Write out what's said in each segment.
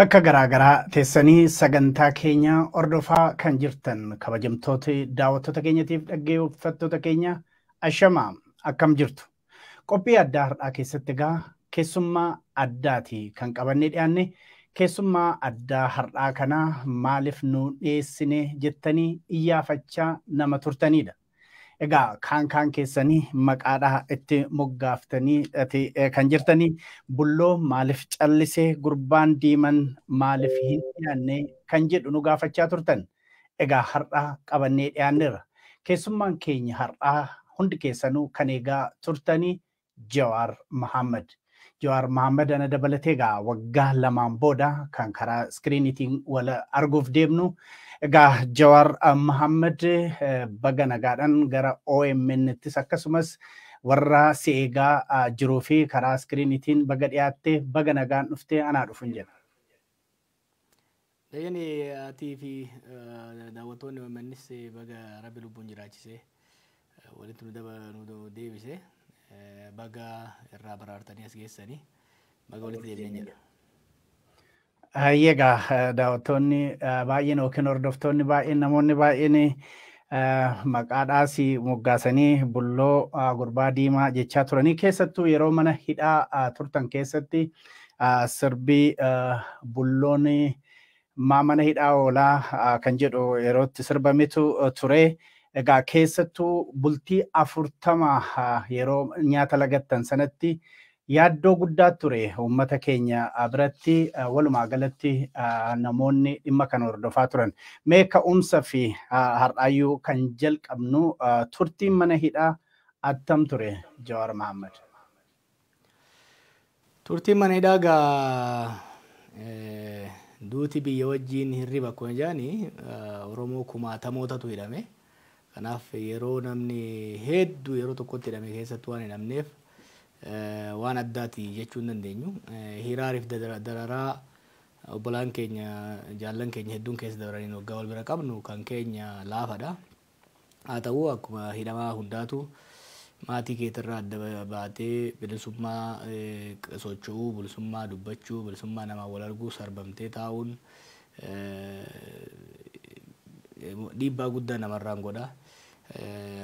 Bakka garaagaraa teessanii sagantaa keenya hordofaa kan jirtan kabajamtoota daawwattoota keenyatiif dhaggeeffattoota keenya ashamaa akkam jirtu. Qophii addaa har'aa keessatti egaa keessummaa addaati kan qabannee dhiyaanne. Keessummaa addaa har'aa kanaa maaliif nu dhiyeessine jettanii iyyaafachaa nama turtanidha. Egaa kaan keessanii maqaadhaa itti moggaaftanii kan jirtanii bulloo maaliif callisee gurbaan diiman maaliif hin dhiyaanne kan jedhu nu gaafachaa turtan. Egaa har'aa qabannee dhiyaanneerra. Keessummaan keenya har'aa hundi keessanuu kan eegaa turtanii Jawaar Mohaammed. Jawaar Mohaammed ana dabalatee egaa waggaa 2 booda kan karaa iskiriiniitiin wal arguuf deemnu. Egaa Jawaar Mohaammed baga nagaadhaan gara OMN'ttis akkasumas warra si eegaa jiruu fi karaa iskiriiniitiin baga dhiyaattee baga nagaan dhuftee anaa dhufuun jedha. Dayyani atii fi daawwattoonni OMN'is baga rabbi lubbuun jiraachisee walitti nu deebisee baga irraa baraartanii as geessanii baga walitti deebineen jedha. Egaa daawwattoonni baay'een yookiin hordoftoonni baay'een namoonni baay'een maqaadhaas moggaasanii bulloo gurbaa diimaa jechaa turanii keessattuu yeroo mana hidhaa turtan keessatti sirbii bulloon maa mana hidhaa oolaa kan jedhu yerootti sirbametu ture. Egaa keessattuu bultii 40 yeroo nyaata lagattan sanatti yaaddoo guddaa ture uummata keenya biratti walumaa galatti namoonni dhimma kana hordofaa turan. Mee ka'umsa fi har'aayyuu kan jalqabnu turtiin mana hidhaa attam ture Jawaar Mohaammed? Turtiin mana hidhaa gaa duuti biyya wajjin hirriba akkuma jedhani Oromoo kumaatamootatu hidhame. Kanaaf yeroo namni hedduu yeroo tokkotti hidhame keessattuu waan hidhamneef waan addaati jechuu hin dandeenyu. Hiraariif dararaa obbolaan keenya jaallan keenya hedduun keessa dabaraniin waggaa wal bira qabnu kan keenya laafadha. Haa ta'u akkuma hidhamaa hundaatu maatii keetirraa adda baatee bilisummaa socho'uu, bilisummaa dubbachuu, bilisummaa namaa wal arguu sarbamtee taa'uun dhiibbaa guddaa namarraan godha.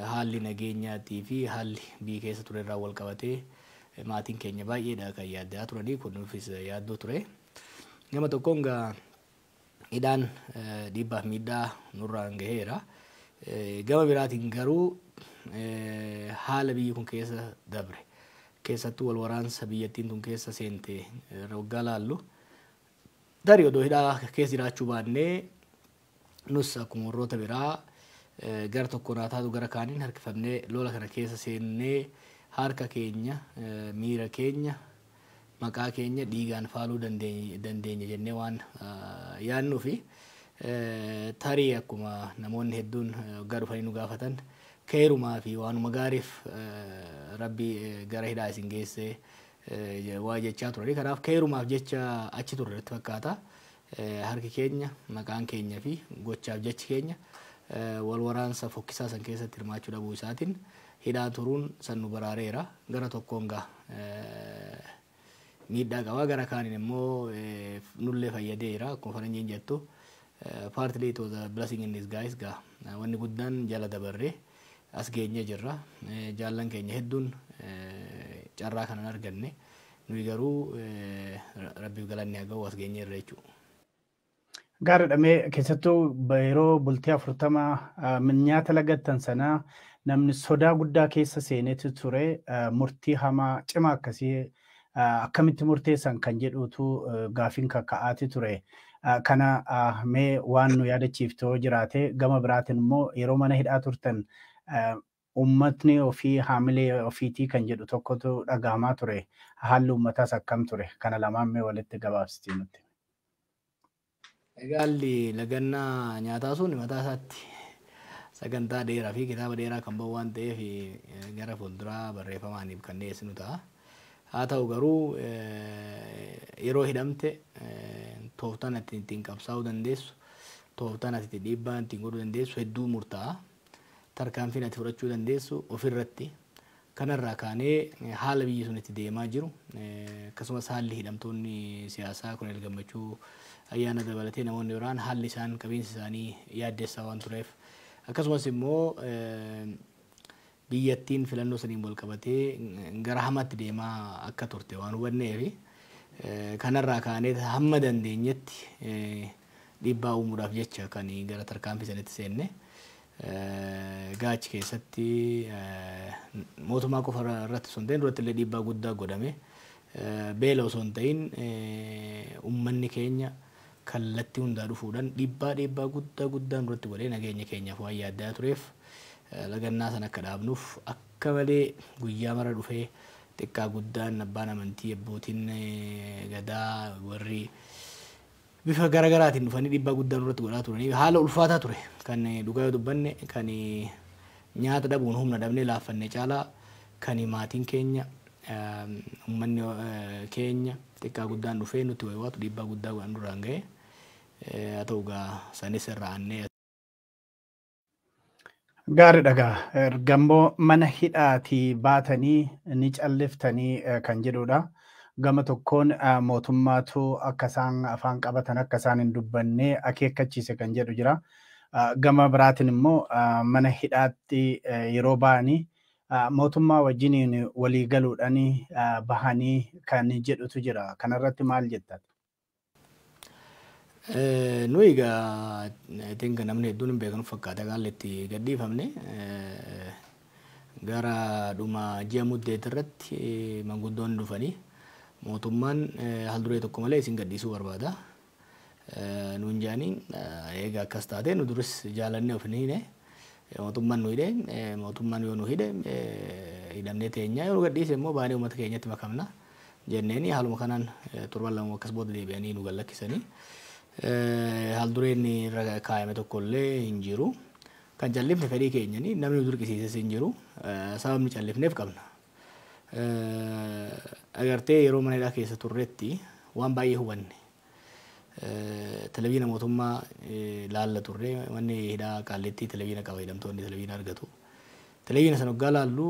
Haalli nageenyaatii fi haalli biyya keessa ture irraa wal qabatee maatiin keenya baay'eedha kan yaaddaa turanii kun nuufis yaaddoo ture. Gama tokkoon gaa hidhaan dhiibbaaf miidhaa nurraan gaheera. Gama biraatiin garuu haala biyyi kun keessa dabre keessattuu wal waraansa biyyattiin tun keessa seente waggaa laallu tarii odoo hidhaa keessa jiraachuu baannee nus akkuma warroota biraa gara tokkoon haa taatu gara kaaniin harkifamnee lola kana keessa seennee harka keenya miira keenya maqaa keenya dhiigaan faaluu dandeenya jennee waan yaadnuu fi tarii akkuma namoonni hedduun waggaa dhufanii nu gaafatan keerumaa fi waanuma gaariif rabbi gara hidhaa isin geessee waa jechaa turanii. Kanaaf keerumaaf jecha achi turre natti fakkaata. Harki keenya maqaan keenya fi gochaaf jechi keenya wal waraansa fokkisaa san keessatti hirmaachuu dhabuu isaatiin hidhaa turuun san nu baraareera. Gara tokkoon gaa miidhaa qaba, gara kaaniin immoo nullee fayyadeera. Akkuma faranjiin jettu partly it was a blessing in disguise gaa wanni guddaan jala dabarree as geenye jirra. Jaallan keenya hedduun carraa kanan arganne nuyi garuu rabbiif galanni haa ga'u as geenye irra jechuudha. Gaariidha. Mee keessattuu yeroo bultii 40 nyaata lagattan sanaa namni sodaa guddaa keessa seenetu ture murtii hamaa cimaa akkasii akkamitti murteessan kan jedhutu gaafiin kakka'aati ture. Kana mee waan nu yaadachiiftoo jiraate gama biraatiin immoo yeroo mana hidhaa turtan uummatni ofii haamilee ofiitii kan jedhu tokkotu dhagahamaa ture. Haalli uummataas akkam ture? Kana lamaan mee walitti gabaabsitii nutti. Egaa haalli lagannaa nyaataa sun mataa isaatti sagantaa dheeraa fi kitaaba dheeraa kan bahu waan ta'eef gara fuulduraa barreeffamaaniif kan dhiyeessinu ta'a. Haa ta'u garuu yeroo hidhamte tooftaan ati ittiin qabsaa'uu dandeessu, tooftaan ati ittiin dhiibbaa ittiin godhuu dandeessu hedduu murtaa'a. Tarkaanfiin ati fudhachuu dandeessu ofirratti Kanarraa kaanee haala biyyi sun itti deemaa jiru, akkasumas haalli hidhamtoonni siyaasaa Koloneel Gammachuu Ayyaana dabalatee namoonni biraan haalli isaan qabiinsi isaanii yaaddessaa waan tureef, akkasumas immoo biyyattiin filannoo saniin wal qabatee gara hamaatti deemaa akka turte waan hubanneef, kanarraa kaanee hamma dandeenyetti dhiibbaa uumuudhaaf jecha kan gara tarkaanfii sanitti seenne. Gaachi keessatti mootummaa qofa irratti osoo hin ta'in duratti illee dhiibbaa guddaa godhame. Beela osoo hin ta'in uummanni keenya kallattii hundaa dhufuudhaan dhiibbaa guddaa guddaan duratti godhee nageenya keenyaaf waan yaaddaa tureef, lagannaa sana akka dhaabnuuf akka malee guyyaa mara dhufee xiqqaa guddaan, abbaan amantii, abbootiin gadaa, warri bifa garaagaraatiin dhufanii dhiibbaa guddaa nurratti godhaa turanii haala ulfaataa ture. Kan dhugaa yoo dubbanne, kan nyaata dhabuun humna dhabnee laaffanne caalaa kan maatiin keenya, uummanni keenya xiqqaa guddaan dhufee nutti waywaatu dhiibbaa guddaa godhan duraan ga'e. Haa ta'u gaa, sanis irraa aannee. Gaariidha gaa. Ergammoo mana hidhaatii baatanii ni calliftanii kan jedhudha. Gama tokkoon mootummaatu akka isaan afaan qabatan, akka isaan hin dubbanne akeekkachiise kan jedhu jira. Gama biraatiin immoo mana hidhaatti yeroo ba'anii mootummaa wajjiniin walii galuudhaan bahanii kan jedhutu jira. Kanarratti maal jettan? Nuyi egaa, I think namni hedduun hin beekanu fakkaata, haalli itti gadhiifamne gara dhuma ji'a Muddeet irratti manguddoonni dhufanii mootummaan haal duree tokko malee isin gadhiisuu barbaada nuun jedhanii. Egaa akkas taate, nu duris jaalannee of hin hiine. Mootummaan nu hidhe, mootummaan yoo nu hidhe hidhamnee teenyaa, yoo nu gadhiise immoo baanee uummata keenyatti makamna jenneeni. Haaluma kanaan torban 2 akkas booda deebi'anii nu gallakkisanii. Haal dureen irra kaayame tokko illee hin jiru. Kan callifne fedhii keenyanii, namni nu dirqisiises hin jiru. Sababni callifneef qabna. Agartee, yeroo mana hidhaa keessa turretti waan baay'ee hubanne. Televiina mootummaa laalla turre. Manni hidhaa Qaallittii televiina qaba, hidhamtoonni televiina argatu. Televiina sana hoggaa laallu,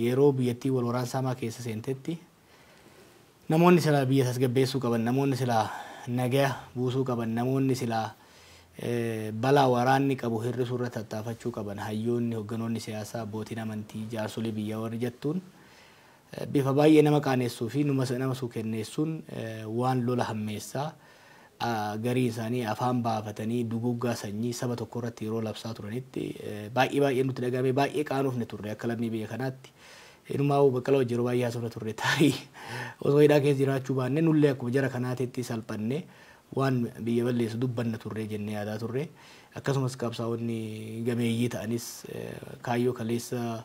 yeroo biyyattii wal waraansa hamaa keessa seentetti namoonni silaa biyya tasgabbeessuu qaban, namoonni silaa nagaa buusuu qaban, namoonni silaa balaa waraanni qabu hir'isuu irratti tattaafachuu qaban, hayyoonni, hogganoonni siyaasaa, abbootiin amantii, jaarsolii biyyaa warri jettuun bifa baay'ee nama qaaneessuu fi nama suukenneessuun waan lola hammeessaa, garii isaanii afaan baafatanii duguggaa sanyii saba tokko irratti yeroo labsaa turanitti baay'ee baay'ee nutti dhagahame, baay'ee qaanofne turre akka lammii biyya kanaatti. Inumaa Baqqala wajjin yeroo baay'ee haasofna turre, tarii osoo hidhaa keessa jiraachuu baanne nullee akkuma jara kanaatitti salphanne waan biyya balleessu dubbanna turre jennee yaadaa turre. Akkasumas qabsaa'onni gameeyyii ta'anis kaayyoo kaleessa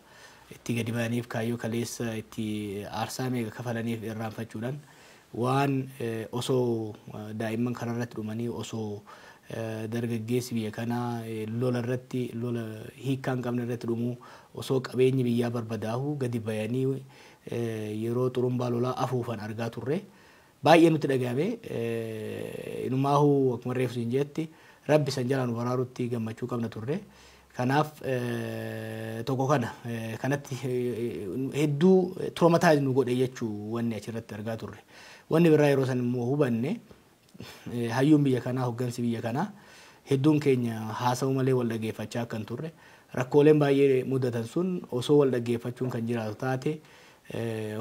itti gadi ba'aniif, kaayyoo kaleessa itti aarsaa meeqa kafalaniif irraanfachuudhaan waan osoo daa'imman kanarratti dhumanii, osoo dargaggeessi biyya kanaa lola irratti, lola hiikkaa hin qabne irratti dhumuu, osoo qabeenyi biyyaa barbadaa'u gadi bayanii yeroo xurumbaa lolaa afuufan argaa turre. Baay'ee nutti dhagahame. Inumaahuu akkuma reefu siin jetti, Rabbi san jalaa nu baraarutti gammachuu qabna turre. Kanaaf tokko kana kanatti hedduu traumatize nu godhe jechuu wanni achirratti argaa turre. Wanni biraa yeroo san immoo hubanne, hayyuun biyya kanaa, hoggansi biyya kanaa hedduun keenya haasa'u malee wal dhaggeeffachaa akka hin turre, rakkooleen baay'ee mudatan sun osoo wal dhaggeeffachuun kan jiraatu taate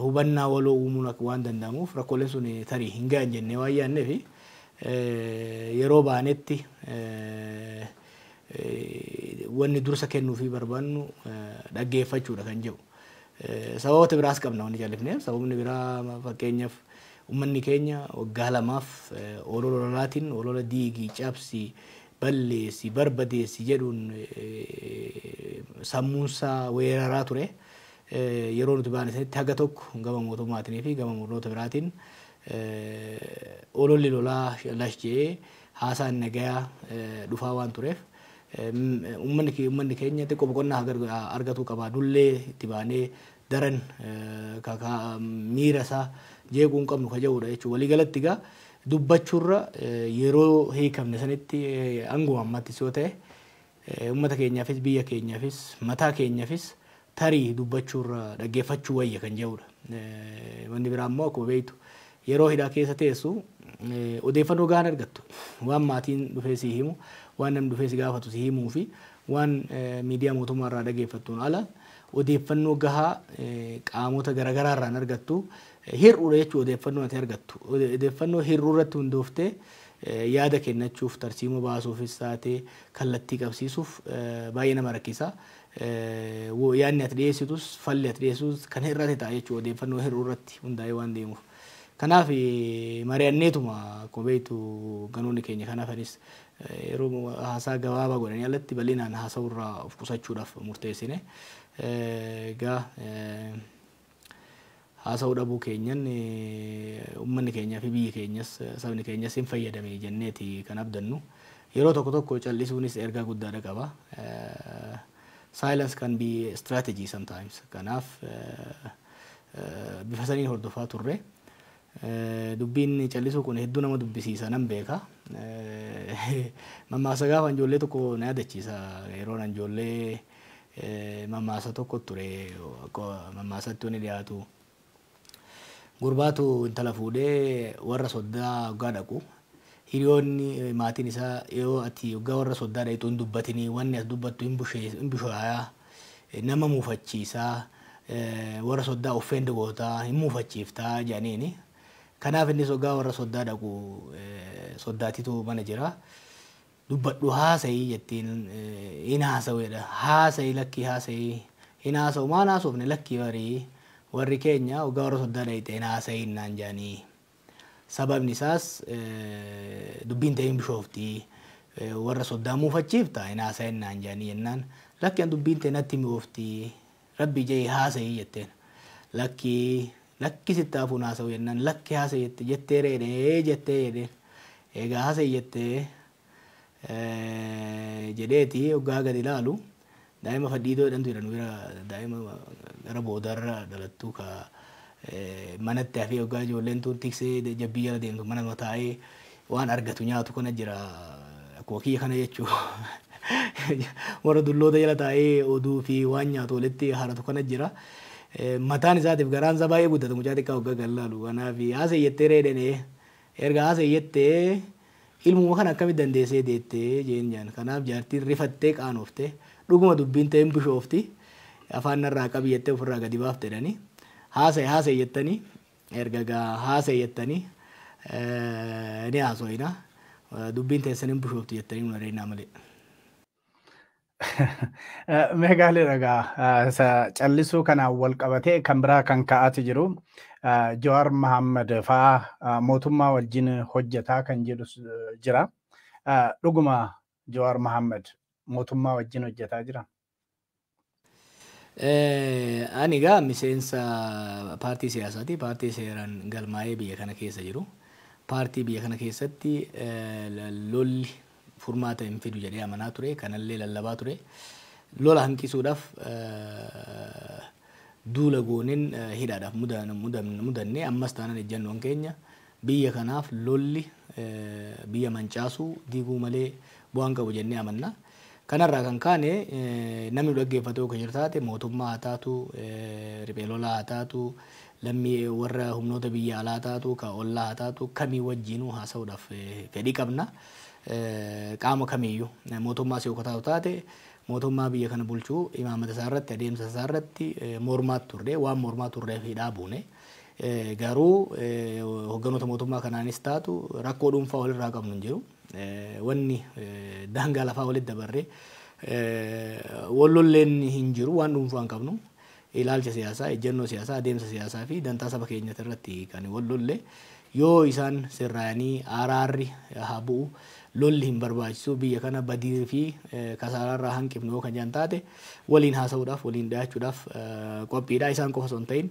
hubannaa waloo uumuun akka waan danda'amuuf rakkooleen sun tarii hin gahan jennee waan yaadneef, yeroo baanetti wanni dursa kennuufii barbaannu dhaggeeffachuudha kan jedhu. Sababoota biraas qabna wanni jallifneef. Sababni biraa, fakkeenyaaf, uummanni keenya waggaa 2f olola lolaatiin, olola diigii, cabsi, balleessi, barbadeessi jedhuun sammuunsaa weeraraa ture. Yeroo nuti baane sanitti haga tokko gama mootummaatiin fi gama murnoota biraatiin ololli lolaa lash jedhee haasaan nagayaa dhufaa waan tureef, uummanni keenya xiqqoo boqonnaa argatuu qaba. Dullee itti baanee daran miira isaa jeequu hin qabnu ka jedhudha jechuudha. Waliigalatti egaa dubbachuurra yeroo hiikamne sanitti hanguma ammaattis yoo ta'e uummata keenyaafis, biyya keenyaafis, mataa keenyaafis Tarii dubbachuurra dhaggeeffachuu wayya kan jedhudha. Wanni biraa immoo akkuma beektu yeroo hidhaa keessa teessu odeeffannoo gahaan argattu. Waan maatiin dhufee si himu, waan namni dhufee si gaafatu si himuu fi waan miidiyaa mootummaa irraa dhaggeeffattuun ala odeeffannoo gahaa qaamota garaagaraa irraan argattu. Hir'uudha jechuudha odeeffannoo ati argattu. Odeeffannoo hir'uu irratti hundooftee yaada kennachuuf, tarsiimoo baasuufis taatee kallattii qabsiisuuf baay'ee nama rakkisa. Yaadni ati dhiyeessitus, falli ati dhiyeessitus kan hir'ate ta'a jechuudha odeeffannoo hir'uu irratti hundaa'ee waan deemuuf. Kanaaf mari'anneetuma akkuma beektu ganoonni keenya kanaafanis yeroo haasaa gabaabaa godhanii alatti bal'inaan haasa'urraa of qusachuudhaaf murteessine. Egaa haasa'uu dhabuu keenyan uummanni keenyaa fi biyyi keenyas sabni keenyas hin fayyadame jenneeti kan abdannu. Yeroo tokko tokko callisuunis ergaa guddaadha qaba. Silence can be strategy sometimes. Kanaaf bifa saniin hordofaa turre. Dubbiin callisuu kun hedduu nama dubbisiisa nan beeka. Mammaasa gaafa ijoollee tokko na yaadachiisa. Yeroo ijoollee mammaasa tokko ture, mammaasatti wanni dhiyaatu. Gurbaatu intala fuudhee warra soddaa hoggaa dhaqu. Hiriyoonni maatiin isaa yoo ati hoggaa warra soddaa dhaqxu hin dubbatinii, wanni as dubbattu hin bushaayaa, nama muufachiisaa, warra soddaa offend gootaa, hin muufachiiftaa jedhaniini. Kanaaf innis hoggaa warra soddaa dhaqu soddaatitu mana jira. Dubbadhu, haasa'ii jettiin, hin haasa'u jedha. Haasa'ii, lakkii haasa'ii, hin haasa'u, maan haasofne, lakkii barii warri keenya hoggaa warra soddaa dhaqxe hin haasa'iin naan jedhanii. Sababni isaas dubbiin ta'e hin bishoofti. Warra soddaa muufachiifta, hin haasa'in naan jedhanii jennaan. Lakki an dubbiin ta'e natti mi'oofti. Rabbi jee haasa'ii jetteen. Lakki lakki sitti hafuun haasa'u jennaan, lakki haasa'ii jette, jettee reedhee jettee jedheen. Egaa haasa'ii jettee jedheeti hoggaa gadi ilaalu daa'ima fadhiidoo jedhamtu jedhan bira, daa'ima gara boodarra dhalattu ka manatti hafee hoggaa ijoolleen tun tiksee jabbii jala deemtu mana taa'ee waan argatu nyaatu kana jira, akkuma kiyya kana jechuu, warra dulloota jala taa'ee oduu fi waan nyaatu walitti haratu kana jira. Mataan isaatiif garaan isaa baay'ee guddata mucaa xiqqaa hoggaa kan laalu. Kanaaf haasa'ii jettee reedhanii erga haasa'ii jettee ilmuma kana akkamitti dandeessee deettee jeen jaan. Kanaaf jaartiin rifattee qaanoftee dhuguma dubbiin ta'een bishoofti, afaan narraa qabi jettee ofirraa gadi baafte jedhanii. Haasa'e haasa'e jettanii, erga gaa haasa'e jettanii ni haasofina. Dubbiin teessan hin bishooftu jettanii nu adeemnaa malee. Meegaalee dhagaa callisuu kanaan wal qabatee kan biraa kan ka'aati jiru Jawaar Mahammad fa'aa mootummaa wajjin hojjetaa kan jedhu jira. Dhuguma Jawaar Mahammad mootummaa wajjin hojjetaa jira? Ani egaa miseensa paartii siyaasaati. Paartii seeraan galmaa'ee biyya kana keessa jiru. Paartii biyya kana keessatti lolli furmaata hin fidu jedhee amanaa ture. Kanallee lallabaa ture. Lola hanqisuudhaaf duula gooneen hidhaadhaaf mudanne. Ammas taanaan ejjannoon keenya biyya kanaaf lolli biyya mancaasuu diiguu malee bu'aan qabu jennee amanna. Kanarraa kan kaane namni dhaggeeffatu yoo jiru taate, mootummaa haa taatu, riphee lolaa haa taatu, lammii warra humnoota biyya alaa taatu, ka ollaa haa taatu, kamii wajjinuu haasa'uudhaaf fedhii qabna. Qaama kamiyyuu mootummaa yoo taatu taate, mootummaa biyya kana bulchuu imaamata isaa irratti, adeemsa isaa irratti mormaa turre, waan mormaa turreef hidhaa buune. Garuu hogganoota mootummaa kanaanis taatu rakkoo dhuunfaa walirraa qabnu hin jiru. Wanni daangaa lafaa walitti dabarree wallolleen hin jiru, waan dhuunfaa hin qabnu. Ilaalcha siyaasaa, ejjennoo siyaasaa, adeemsa siyaasaa fi dantaa saba keenyati irratti kan wallolle. Yoo isaan sirraa'anii araarri haa bu'u, lolli hin barbaachisu, biyya kana badii fi kasaaraarraa hanqifnu yoo kan jedhan taate, waliin haasa'uudhaaf, waliin dhi'aachuudhaaf qophiidha. Isaan qofa osoo hin ta'in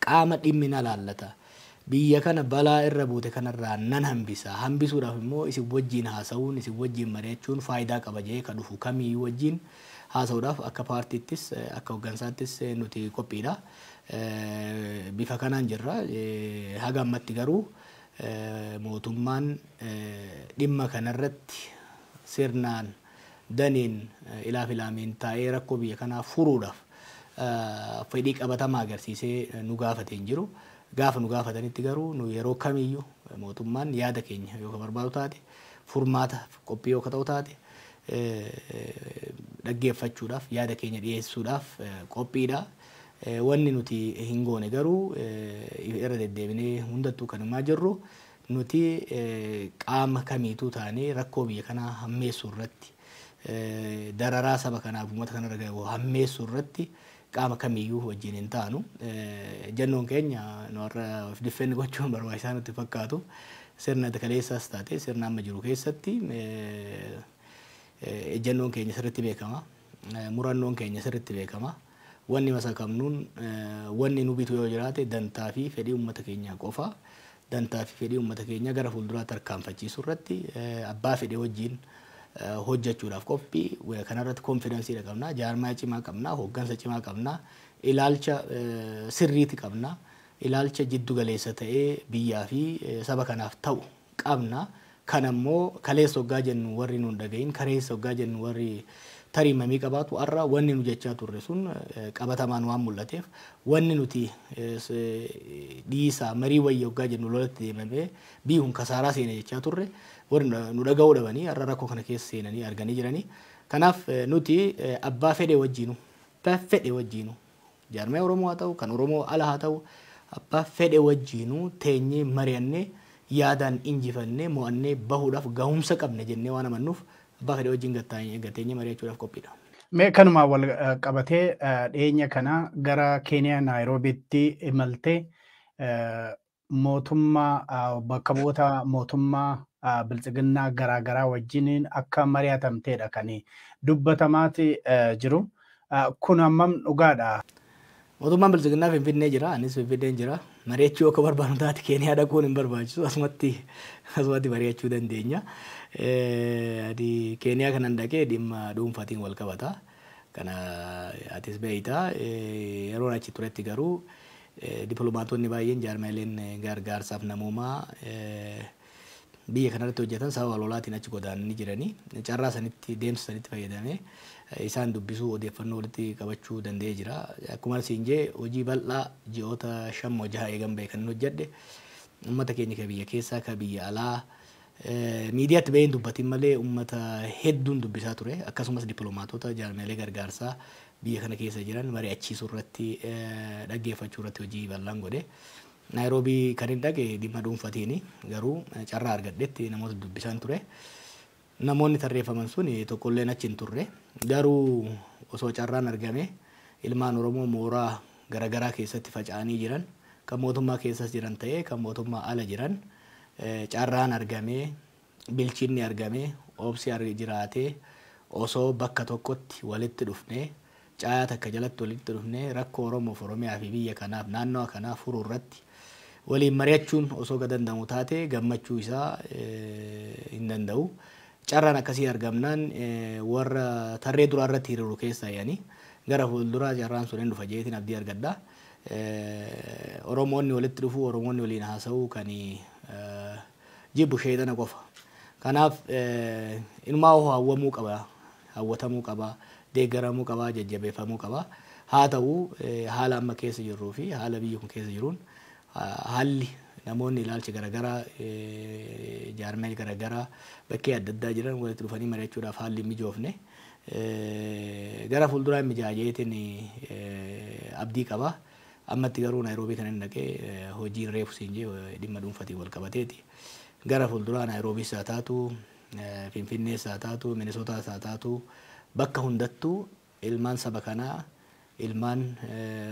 qaama dhimmi na laallata. Biyya kana balaa irra buute kanarraa nan hambisa. Hambisuudhaaf immoo isin wajjin haasa'uun, isin wajjin mari'achuun faayidaa qaba jedhee kan dhufu kamiyyuu wajjin haasa'uudhaaf akka paartiittis akka hooggansaattis nuti qophiidha. Bifa kanaan jirra. Haga ammatti garuu mootummaan dhimma kanarratti sirnaan daniin ilaaf ilaameen taa'ee rakkoo biyya kanaa furuudhaaf fedhii qabatamaa agarsiisee nu gaafate hin jiru. Gaafa nu gaafatanitti garuu nu yeroo kamiyyuu mootummaan yaada keenya yoo barbaadu taate, furmaata qophii yoo ta'u taate, dhaggeeffachuudhaaf, yaada keenya dhiyeessuudhaaf qophiidha. Wanni nuti hin goone garuu, irra deddeebinee hundattuu kan himaa jirru, nuti qaama kamiituu taanee rakkoo biyya kanaa hammeessuu irratti, dararaa saba kanaaf uummata kanarra gahu hammeessuu irratti qaama kamiyyuu wajjin hin taanu. Ejjennoon keenya nu har'a of defend gochuun barbaachisaa nutti fakkaatu. Sirna kaleessaas taate sirna amma jiru keessatti ejjennoon keenya sirriitti beekama. Murannoon keenya sirriitti beekama. Wanni masakamnuun, wanni nu bitu yoo jiraate, dantaa fi fedhii uummata keenyaa qofa. Dantaa fi fedhii uummata keenyaa gara fuulduraatti tarkaanfachiisuu irratti abbaa fedhii wajjin hojjechuudhaaf qophii. Kanarratti confidence qabna. Jaarmaa cimaa qabna. Hooggansa cimaa qabna. Ilaalcha sirriiti qabna. Ilaalcha jiddu galeessa ta'ee biyyaa fi saba kanaaf ta'u qabna. Kan ammoo kaleessa hoggaa jennu warri nuun dhagahin, kaleessa hoggaa jennu warri tarii mamii qabaatu, har'a wanni nu jechaa turre sun qabatamaan waan mul'ateef, wanni nuti dhiisaa marii wayya hoggaa jennu lolatti deemamee biyyi kun kasaaraa seene jechaa turre, warri nu dhaga'uu dhabanii har'a rakkoo kana keessa seenanii arganii jiranii. Kanaaf nuti abbaa fedhe wajjiinu, jaarmaya Oromoo haa ta'u, kan Oromoo ala haa ta'u, abbaa fedhe wajjiinuu teenyee mari'annee, yaadaan injifannee, mo'annee bahuudhaaf gahumsa qabne jennee waan amannuuf, abbaa fedhe wajjin gateenyee mari'achuudhaaf qophiidha. Mee kanumaa wal qabatee, dhiyeenya kana gara Keeniyaa Naayiroobiitti imaltee mootummaa, bakka bu'oota mootummaa biltsiginnaa garaagaraa wajjiniin akka mari'atamteedha kan dubbatamaati jiru. Kun hammam dhugaadha? Mootummaan biltsiginnaa Finfinnee jira, anis Finfinneen jira. Mari'achuu akka barbaadu taate Keeniyaa dhaquun hin barbaachisu. Asumatti mari'achuu dandeenya. Ani Keeniyaa kanan dhaqee dhimma dhuunfaatiin wal qabata. Kana atis beeyta. Yeroo achi turetti garuu dippiloomaatonni baay'een, jaarmaaleen gargaarsaaf namoomaa biyya kanarratti hojjetan sababa lolaatiin achi godaananii jiranii, carraa sanitti, deemsa sanitti fayyadamee isaan dubbisuu, odeeffannoo walitti qabachuu danda'ee jira. Akkuma siin jee, hojii bal'aa ji'oota 5 moo 6 eegan ba'e kan hojjedhe, uummata keenya ka biyya keessaa, ka biyya alaa, miidiyaatti baheen dubbatin malee uummata hedduun dubbisaa ture. Akkasumas dippiloomaatota, jaarmaalee gargaarsaa biyya kana keessa jiran mari'achiisuu irratti, dhaggeeffachuu irratti hojii bal'aan godhe. Naayiroobii kan hin dhaqe dhimma dhuunfatiini, garuu carraa argadhetti namoota dubbisaan ture. Namoonni tarreeffaman sun tokkolleen achi hin turre. Garuu osoo carraan argame, ilmaan Oromoo mooraa garaagaraa keessatti faca'anii jiran, kan mootummaa keessas jiran ta'ee kan mootummaa ala jiran, carraan argamee, bilchinni argamee, obsi jiraatee, osoo bakka tokkotti walitti dhufnee, caayaa takka jalatti walitti dhufnee, rakkoo Oromoof, Oromiyaa fi biyya kanaaf, naannoo kanaaf furuu irratti waliin mari'achuun osoo danda'amu taate, gammachuu isaa hin danda'u. Carraan akkasii argamnaan warra tarree duraa irratti hiriiru keessaa yaani gara fuulduraa carraan sun hin dhufa jeetiin abdii argadha. Oromoonni walitti dhufuu, Oromoonni waliin haasa'uu kan jibbu sheexana qofa. Kanaaf inumaa hawwamuu qaba, hawwatamuu qaba, deeggaramuu qaba, jajjabeeffamuu qaba. Haa ta'u, haala amma keessa jirruu fi haala biyyi kun keessa jiruun, haalli namoonni ilaalcha garaagaraa, jaarmee garaagaraa bakkee adda addaa jiran walitti dhufanii mari'achuudhaaf haalli hin mijoofne. Gara fuulduraa mijaajeetiin abdii qaba. Ammatti garuu Naayiroobii kan hin dhaqee hojiin reefu siin jee dhimma dhuunfatiin wal qabateeti. Gara fuulduraa Naayiroobiis haa taatu, Finfinnees haa taatu, Minisootaas haa taatu, bakka hundattuu ilmaan saba kanaa, ilmaan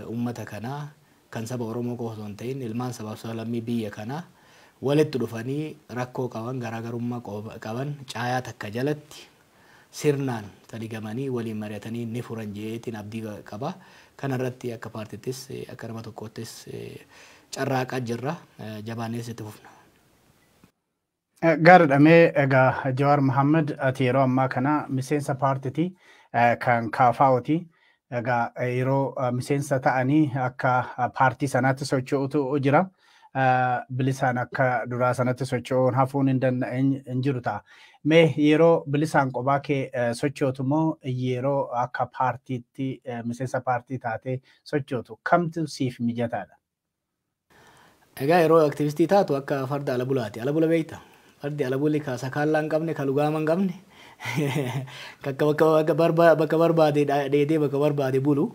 uummata kanaa, kan saba Oromoo qofa osoo hin ta'in ilmaan sabaaf sablammii biyya kanaa walitti dhufanii, rakkoo qaban, garaagarummaa qaban caayaa takka jalatti sirnaan taligamanii waliin mari'atanii ni furan jeetiin abdii qaba. Kanarratti akka paartittis akka nama tokkoottis carraaqaa jirra. Jabaannees itti fufna. Gaariidha. Mee egaa Jawaar Mohaammed, ati yeroo ammaa kana miseensa paartiiti, kan KFO'ti. Egaa yeroo miseensa ta'anii akka paartii sanaatti socho'utu jira. Bilisaan akka duraa sanatti socho'uun hafuun hin jiru ta'a. Mee yeroo bilisaan qophaa kee sochootu moo yeroo akka paartiitti miseensa paartii taatee sochootu kamtu siif mijataadha? Egaa yeroo aktivistii taatu akka farda ala bulaati. Ala bula beekta. Fardi ala buli ka sakaallaa hin qabne, ka lugaama hin qabne, bakka barbaade dheedee bakka barbaade bulu.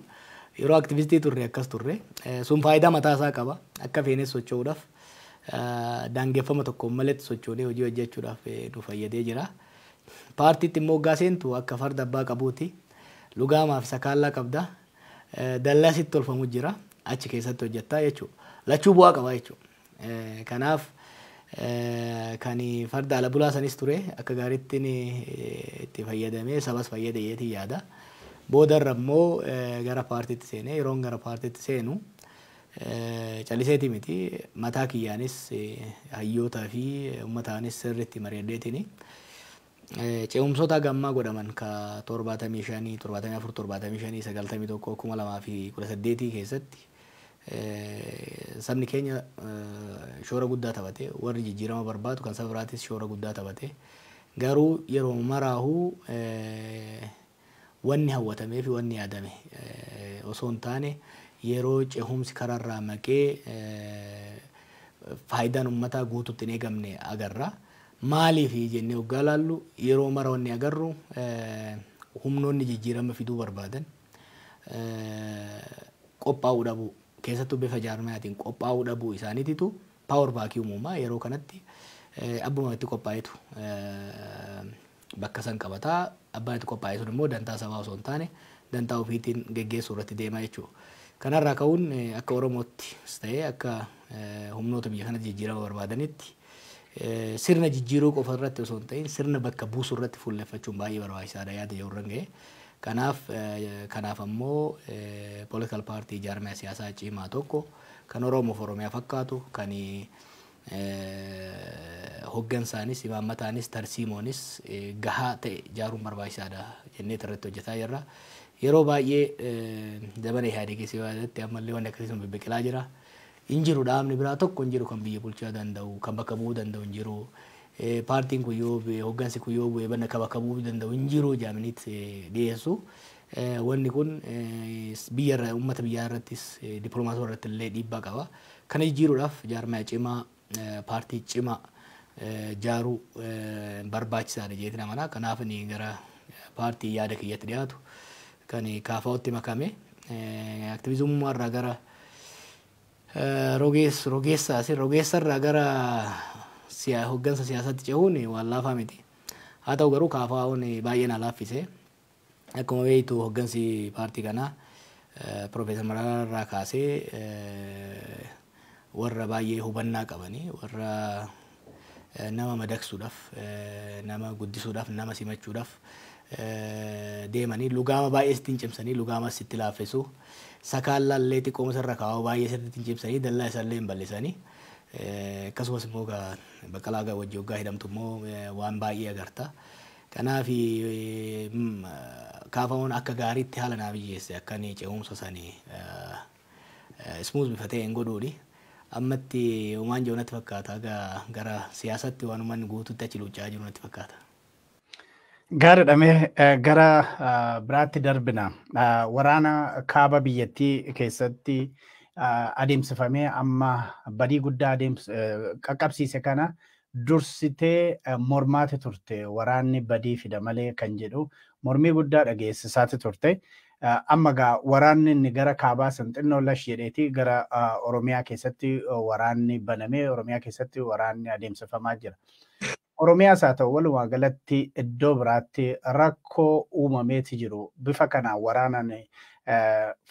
Yeroo aktivistii turre akkas turre. Sun faayidaa mataa isaa qaba. Akka feenes socho'uudhaaf daangeffama tokko maletti sochoonee hojii hojjechuudhaaf nu fayyadee jira. Paartiitti immoo hoggaa seentu akka farda abbaa qabuuti. Lugaamaa fi sakaallaa qabda. Dallaa sitti tolfamu jira. Achi keessatti hojjettaa jechuudha. Lachuu bu'aa qaba jechuudha. Kanaaf kan farda ala bulaa sanis ture akka gaariitti itti fayyadamee sabas fayyade yeetii yaada. Boodarra immoo gara paartiitti seenee yeroon gara paartiitti seenu caliseeti miti, mataa kiyyaanis hayyootaa fi uummataanis sirriitti mari'adheetini. Ce'umsoota gammaa godhaman ka 75, 74, 75, 91, 2018 keessatti sabni keenya shoora guddaa taphate, warri jijjiirama barbaadu kan saba biraatis shoora guddaa taphate. Garuu yeroo maraahuu wanni hawwatamee fi wanni yaadame osoo hin taane yeroo cehumsi karaarraa maqee faayidaan uummataa guutuutti hin eegamne agarra. Maaliif jennee hoggaa laallu yeroo mara wanni agarru humnoonni jijjiirama fiduu barbaadan qophaa'uu dhabuu, keessattuu bifa jaarmiyaatiin qophaa'uu dhabuu isaaniititu power vacuum uumaa. Yeroo kanatti abbuma itti qophaa'etu bakka san qabataa, abbaan itti qophaa'e sun immoo dantaa sabaa osoo hin taane dantaa ofiitiin geggeessuu irratti deema jechuudha. Kanarraa ka'uun akka Oromootti ta'ee akka humnoota biyya kanatti jijjiirama barbaadanitti sirna jijjiiruu qofa irratti osoo hin ta'in sirna bakka buusuu irratti fuulleffachuun baay'ee barbaachisaadha yaada jedhu irra ga'e. Kanaaf ammoo political party, jaarmiyaa siyaasaa cimaa tokko kan Oromoof Oromiyaa fakkaatu, kan hoggansaanis, imaammataanis, tarsiimoonis gahaa ta'e ijaaruun barbaachisaadha jennee irratti hojjetaa jirra. Yeroo baay'ee zamana Ihaadegii keessatti ammallee wanni akkasii sun bibbiqilaa jira. Hin jiru, dhaabni biraa tokko hin jiru kan biyya bulchaa danda'u, kan bakka bu'uu danda'u hin jiru. Paartiin kun yoo bu'e, hoggansi kun yoo bu'e, bakka bakka bu'uu danda'u hin jiru jaaminiit dhiyeessu. Wanni kun biyya irra, uummata biyyaa irrattis, dippiloomaasii irratti illee dhiibbaa qaba. Kana jijjiiruudhaaf jaarmaya cimaa, paartii cimaa ijaaruu barbaachisaadha jeetiin amana. Kanaaf inni gara paartii yaada kiyyatti dhiyaatu kan KFO'tti makame aktiviizummaa irraa gara rogeessa irraa gara hoggansa siyaasaatti cehuun waan laafaa miti. Haa ta'u garuu KFO'n baay'ee na laaffise. Akkuma beektu hoggansi paartii kanaa Piroofeesar Mararaa irraa kaasee warra baay'ee hubannaa qabanii, warra nama madaqsuudhaaf, nama guddisuudhaaf, nama simachuudhaaf deemanii lugaama baay'ee sitti hin cimsanii, lugaama sitti laaffisu. Sakaallaallee xiqqooma sirra kaa'u baay'ee sitti hin cimsanii, dallaa isaallee hin bal'isanii. Akkasumas immoo Baqqalaa wajji hoggaa hidhamtu immoo waan baay'ee agarta. Kanaaf KFO'n akka gaariitti haala naa mijeesse akka inni ce'umsa sanii smooth bifa ta'een godhuuni. Ammatti homaan jiru natti fakkaata, gara siyaasatti waan uummanni guutuutti achi luuccaa jiru natti fakkaata. Gaariidha, mee gara biraatti darbina. Waraana kaaba biyyattii keessatti adeemsifamee amma badii guddaa qaqqabsiise kana dursitee mormaati turte. Waraanni badii fida malee kan jedhu mormii guddaa dhageessisaati turte. Amma gaa waraanni inni gara kaabaa san xinnoo lash jedheeti gara Oromiyaa keessatti waraanni banamee Oromiyaa keessatti waraanni adeemsifamaa jira. Oromiyaas haa ta'u walumaa galatti iddoo biraatti rakkoo uumameeti jiru. Bifa kanaan waraanaan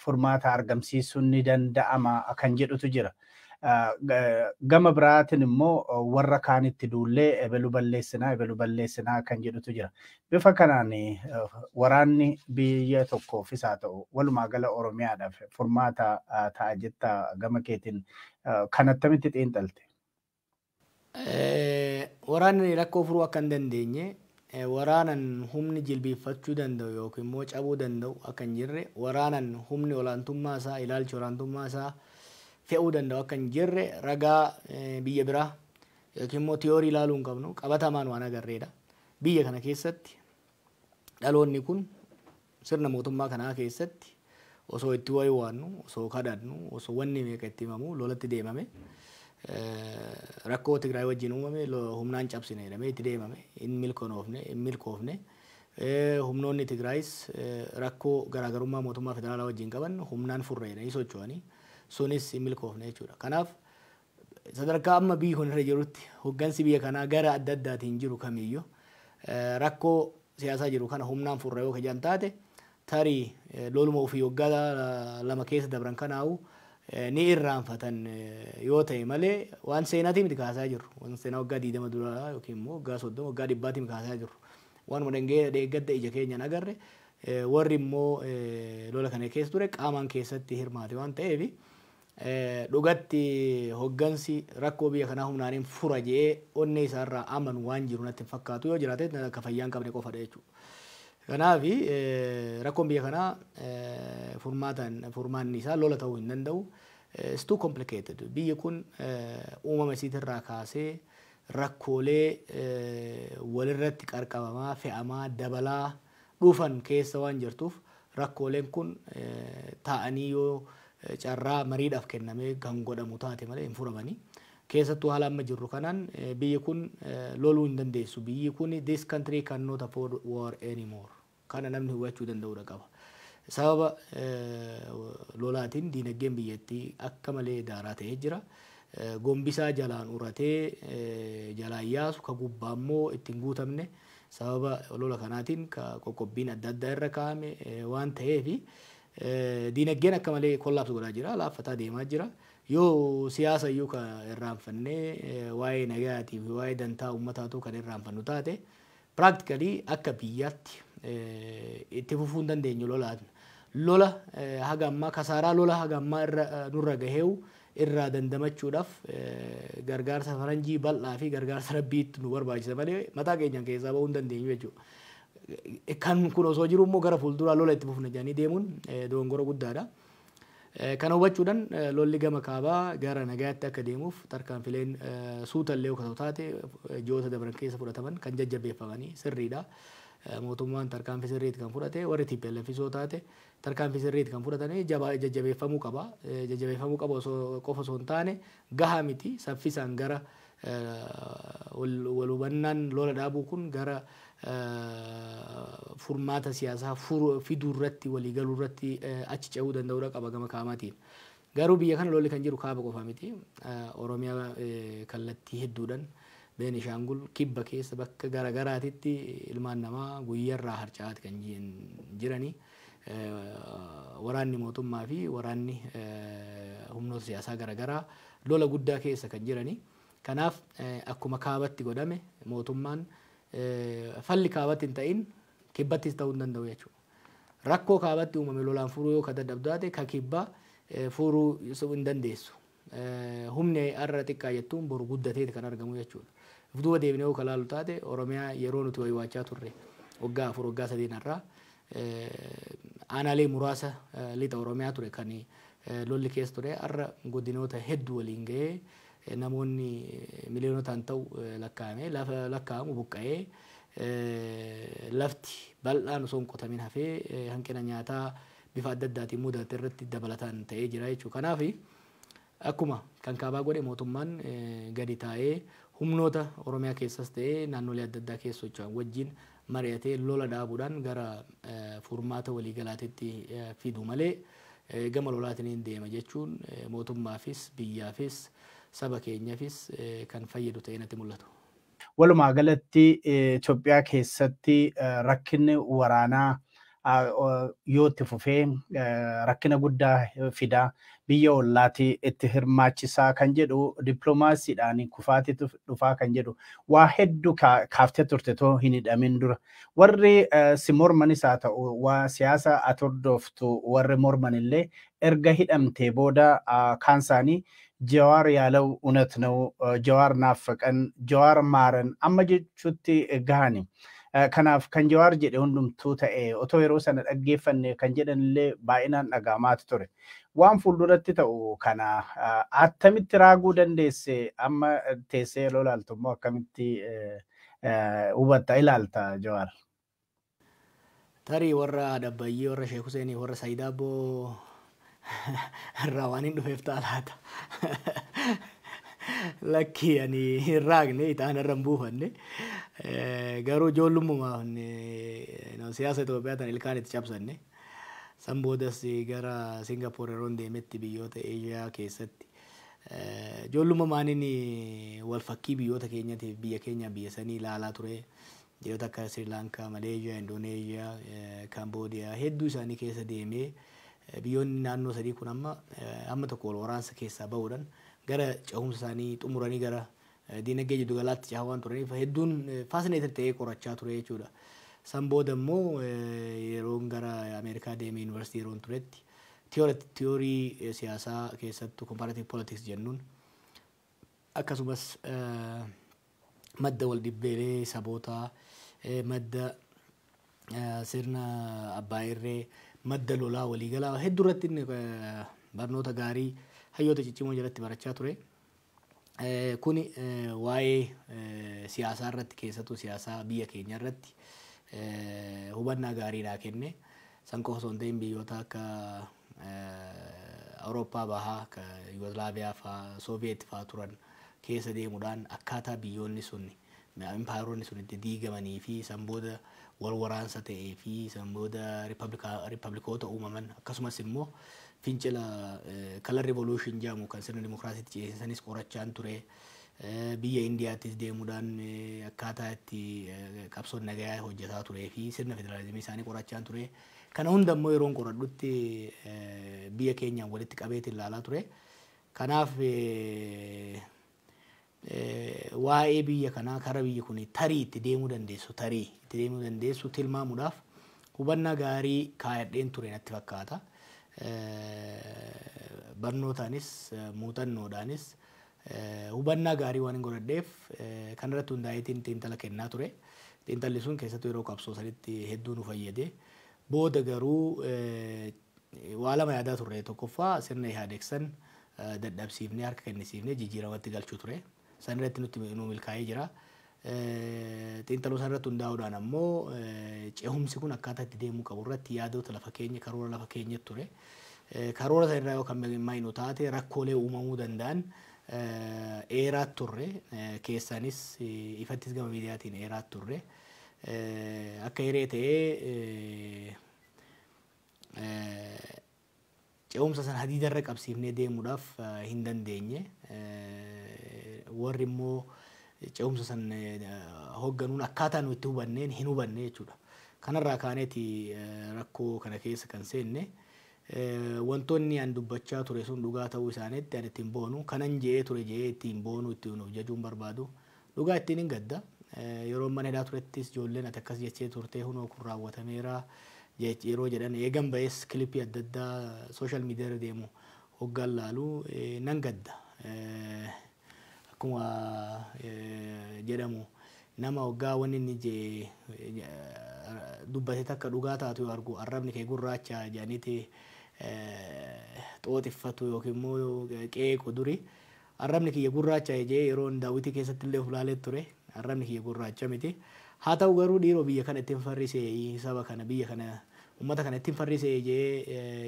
furmaata argamsiisuun ni danda'ama kan jedhutu jira. Gama biraatiin immoo warra kaanitti duullee ebelu balleessinaa, ebelu balleessinaa kan jedhutu jira. Bifa kanaan waraanni biyya tokkoofis haa ta'u walumaa gala Oromiyaadhaaf furmaata ta'a jetta, gama keetiin kan attamitti xiinxalte? Waraanni rakkoo furuu akka hin dandeenye, waraanan humni jilbiiffachuu danda'u yookiin immoo cabuu danda'u akka hin jirre, waraanan humni olaantummaa isaa, ilaalchi olaantummaa isaa fe'uu danda'u akka hin jirre ragaa biyya biraa yookiin immoo tiyoorii ilaaluu hin qabnu, qabatamaan waan agarreedha. Biyya kana keessatti dhaloonni kun sirna mootummaa kanaa keessatti osoo itti wayiwaannu, osoo kadhannu, osoo wanni meeqa itti himamu lolatti deemame. Rakkoo Tigraay wajjin uumame humnaan cabsine jedhamee itti deemame, hin milkoofne, hin milkoofne. Humnoonni Tigraayis rakkoo garaagarummaa mootummaa federaalaa wajjin qaban humnaan furre jedhanii socho'anii, sunis hin milkoofne jechuudha. Kanaaf sadarkaa amma biyyi kun irra jirutti hoggansi biyya kanaa gara adda addaatiin jiru kamiyyuu rakkoo siyaasaa jiru kana humnaan furre yoo kajan taate, tarii loluma ofii waggaa 2 keessa dabran kanaa'u ni irraanfatan yoo ta'e malee, waan seenaatii miti kaasaa jirru. Waan seenaa waggaa 20 duraa yookiin immoo waggaa 30, waggaa 100-tii miti kaasaa jirru. Waanuma dheeggadda ija keenyaan agarre, warri immoo lola kana keessa ture qaamaan keessatti hirmaate waan ta'eef, dhugatti hoggansi rakkoo biyya kanaa humnaan fura jedhee onnee isaarraa amanu waan jiru natti hin fakkaatu. Yoo jiraate akka fayyaa hin qabne qofadha jechuudha. Kanaaf rakkoon biyya kanaa furmaataan furmaanni isaa lola ta'uu hin danda'u. It's too complicated. Biyyi kun uumama isiitirraa kaasee rakkoolee walirratti qarqabamaa, fe'amaa, dabalaa dhufan keessa waan jirtuuf, rakkooleen kun taa'anii yoo carraa mariidhaaf kennamee kan godhamu taate malee hin furamanii. Keessattuu haala amma jirru kanaan biyyi kun loluu hin dandeessu. Biyyi kun, this country cannot afford war anymore. Kana namni hubachuu danda'uudha qaba. Sababa lolaatiin diinagdeen biyyattii akka malee daaraa ta'ee jira. Gombisaa jalaan uratee jalaan yaasu ka gubbaa immoo ittiin guutamne, sababa lola kanaatiin ka qoqqobbiin adda addaa irra kaa'ame waan ta'eefi, diinagdeen akka malee collapse godhaa jira, laaffataa deemaa jira. Yoo siyaasa iyyuu ka irraanfannee waa'ee nagayaatii fi waa'ee dantaa uummataatu kan irraanfannu taate, practically akka biyyaatti itti fufuu hin dandeenyu lolaan. Lola haga ammaa, kasaaraa lola haga ammaa irra nurra gaheewu irraa dandamachuudhaaf gargaarsa faranjii bal'aa fi gargaarsa rabbiitti nu barbaachisa malee mataa keenyaan keessaa bahuu hin dandeenyu jechuudha. Kan kun osoo jiru immoo gara fuulduraa lola itti fufna jedhanii deemuun dogongora guddaadha. Kana hubachuudhaan lolli gama kaabaa gara nagayaatti akka deemuuf tarkaanfileen suutallee yoo taate ji'oota dabran keessa fudhataman kan jajjabeeffamanii sirriidha. Mootummaan tarkaanfii sirriitti kan fudhate, warri TPLF yoo taate tarkaanfii sirriitti kan fudhatanii jajjabeeffamuu qaba. Jajjabeeffamuu qaba osoo qofa osoo hin taane, gahaa miti. Saffisaan gara wal hubannaan lola dhaabuu kun gara furmaata siyaasaa fiduu irratti, waliigaluu irratti achi ce'uu danda'uudha qaba gama kaabaatiin. Garuu biyya kana lolli kan jiru kaaba qofa miti. Oromiyaa kallattii hedduudhaan, Beenishaangul, kibba keessa bakka garaagaraatitti ilmaan namaa guyyaarraa harca'aati kan jiranii. Waraanni mootummaa fi waraanni humnoota siyaasaa garaagaraa lola guddaa keessa kan jiranii. Kanaaf akkuma kaabatti godhame, mootummaan falli kaabatti hin ta'in kibbattis ta'uu hin danda'u jechuudha. Rakkoo kaabatti uumame lolaan furuu yoo ka dadhabdu taate, ka kibbaa furuu hin dandeessu. Humni har'a xiqqaa jettuun boru guddateeti kan argamu jechuudha. Duuba deebinee yoo ka laalu taate, Oromiyaa yeroo nuti waywaachaa turre, waggaa 4, waggaa 3 irraa, aanaalee muraasa lixa Oromiyaa ture kan lolli keessa ture. Har'a godinoota hedduu waliin gahee, namoonni miliyoonotaan ta'u lakkaa'ame lafa lakkaa'amu buqqa'ee, lafti bal'aan osoo hin qotamin hafee, hanqina nyaataa bifa adda addaatiin mudate irratti dabalataan ta'ee jira jechuudha. Kanaaf akkuma kan kaabaa godhe mootummaan gadi taa'ee humnoota Oromiyaa keessas ta'ee naannolee adda addaa keessa socho'an wajjin mari'atee lola dhaabuudhaan gara furmaata waliigalaatitti fidu malee, gama lolaatiin deema jechuun mootummaafis, biyyaafis, saba keenyaafis kan fayyadu ta'ee natti mul'atu. Walumaa galatti Itoophiyaa keessatti rakkinni waraanaa yoo itti fufee rakkina guddaa fidaa, biyya ollaatti itti hirmaachisaa kan jedhu, dippiloomaasiidhaan kufaatitu dhufaa kan jedhu, waa hedduu kaaftee turte too hin hidhamin dura. Warri si mormanis haa ta'u, waa siyaasa ati hordoftu warri morman illee erga hidhamtee booda kaan isaanii "ጀዋር ያለው እውነት ነው፣ ጀዋር ናፈቀን፣ ጀዋር ማረን" amma jechuutti gahani. Kanaaf kan Jawaar jedhe hundumtuu ta'e otoo yeroo sana dhaggeeffanne kan jedhan illee baay'inaan dhaga'amaatu ture. Waan fuulduratti ta'u kana attamitti raaguu dandeesse? Amma teessee yeroo ilaaltu immoo akkamitti hubatta ilaalta, Jawaar? Tarii warra Dabbayyee, warra Sheek Huseenii, warra Saayid Abboo irraa waan hin dhufeef ta'a laata. Lakki, ani hin raaqne, ixaana irra hin buufanne. Garuu ijoollummaaf siyaasa Itoophiyaa tan ilkaan itti cabsanne. San boodas gara Singapoor yeroo deemetti biyyoota Eeshiyaa keessatti ijoollummaaniin wal fakkii biyyoota keenyatiif biyya keenya biyya sanii ilaalaa ture. Biyyoota akka Sri Lankaa, Maleeshiyaa, Indoneeshiyaa, Kaamboodiyaa hedduu isaanii keessa deemee, biyyoonni naannoo sadii kun amma amma tokko wal waraansa keessaa bahuudhaan gara cehumsa isaanii xumuranii gara diinagdee jiddugalaatti cehaa waan turaniif hedduun fascinated ta'ee qorachaa ture jechuudha. San booda immoo yeroon gara Ameerikaa deemee yuunivarsiitii yeroon turetti tiyoorii siyaasaa, keessattuu comparative politics jennuun, akkasumas madda wal dhibbeelee sabootaa, madda sirna abbaa irree, madda lolaa waliigalaa hedduu irratti inni barnoota gaarii hayyoota ciccimoo jalatti barachaa ture. Kuni waa'ee siyaasaa irratti, keessattuu siyaasaa biyya keenya irratti hubannaa gaarii naa kenne. San qofa osoo hin ta'in biyyoota akka Awurooppaa bahaa, akka Yugoslaaviyaa fa'aa, Sooviyeet fa'aa turan keessa deemuudhaan akkaataa biyyoonni sun, impaayeroonni sun itti diigamanii fi san booda wal waraansa ta'ee fi san booda riippablikoota uumaman, akkasumas immoo fincila color revolution jedhamu kan sirna dimokiraasiitti ceesisanis qorachaan ture. Biyya Indiyaattis deemuudhaan akkaataa itti qabsoon nagayaa hojjetaa turee fi sirna federaalizimii isaanii qorachaan ture. Kana hunda immoo yeroon qoradhutti biyya keenyaan walitti qabeetiin ilaalaa ture. Kanaaf waa'ee biyya kanaa, kara biyyi kun tarii itti deemuu dandeessu, tarii itti deemuu dandeessu tilmaamuudhaaf hubannaa gaarii kaayadheen ture natti fakkaata. Barnootaanis muuxannoodhaanis hubannaa gaarii waan hin godhadheef kanarratti hundaa'eetiin xiinxala kennaa ture. Xiinxalli sun keessattuu yeroo qabsoo sanitti hedduu nu fayyade. Booda garuu waa lama yaadaa turre. Tokkoffaa, sirna Ihaadeeg san dadhabsiifnee, harka kennisiifnee jijjiiramatti galchuu ture. San irratti nutti nu milkaa'ee jira. Xiinxaluu san irratti hundaa'uudhaan ammoo cehumsi kun akkaataa itti deemuu qabu irratti yaadota lafa keenya, karoora lafa keenya ture. Karoora san irraa yoo kan milkaa'inu taate rakkoolee uumamuu danda'an eeraa turre, keessanis ifattis gama miidiyaatiin eeraa turre. Akka hiree ta'ee ce'umsa sana hadiidarra qabsiifnee deemuudhaaf hin dandeenye. Warri immoo ce'umsa sana hoogganuun akkaataa nu itti hubanneen hin hubanne jechuudha. Kanarraa kaaneeti rakkoo kana keessa kan seenne. Wantoonni an dubbachaa ture sun dhugaa ta'uu isaaniitti ani ittiin boonu, kanan je'ee ture je'ee ittiin boonu, ittiin of jajuun barbaadu, dhugaa ittiin hin gadda. Yeroo mana hidhaa turettis ijoolleen "Ati akkas jechee turtee, hunoo kun raawwatameera" yeroo jedhan, eegan ba'es kilipii adda addaa social media irra deemu hoggaan laalu nan gadda. Akkuma jedhamu, nama hoggaa wanni inni jee dubbate takka dhugaa taatu yoo argu "Arrabni kee gurraacha" jedhaniiti xooxiffatu yookiin immoo qeequ duri. Arrabni kiyya gurraacha jee yeroo daawwitii keessatti illee of ilaalee ture. Arrabni kiyya gurraacha miti. Haa ta'u garuu dhiiroo, biyya kana ittiin farrisee, saba kana, biyya kana, uummata kana ittiin farrisee jee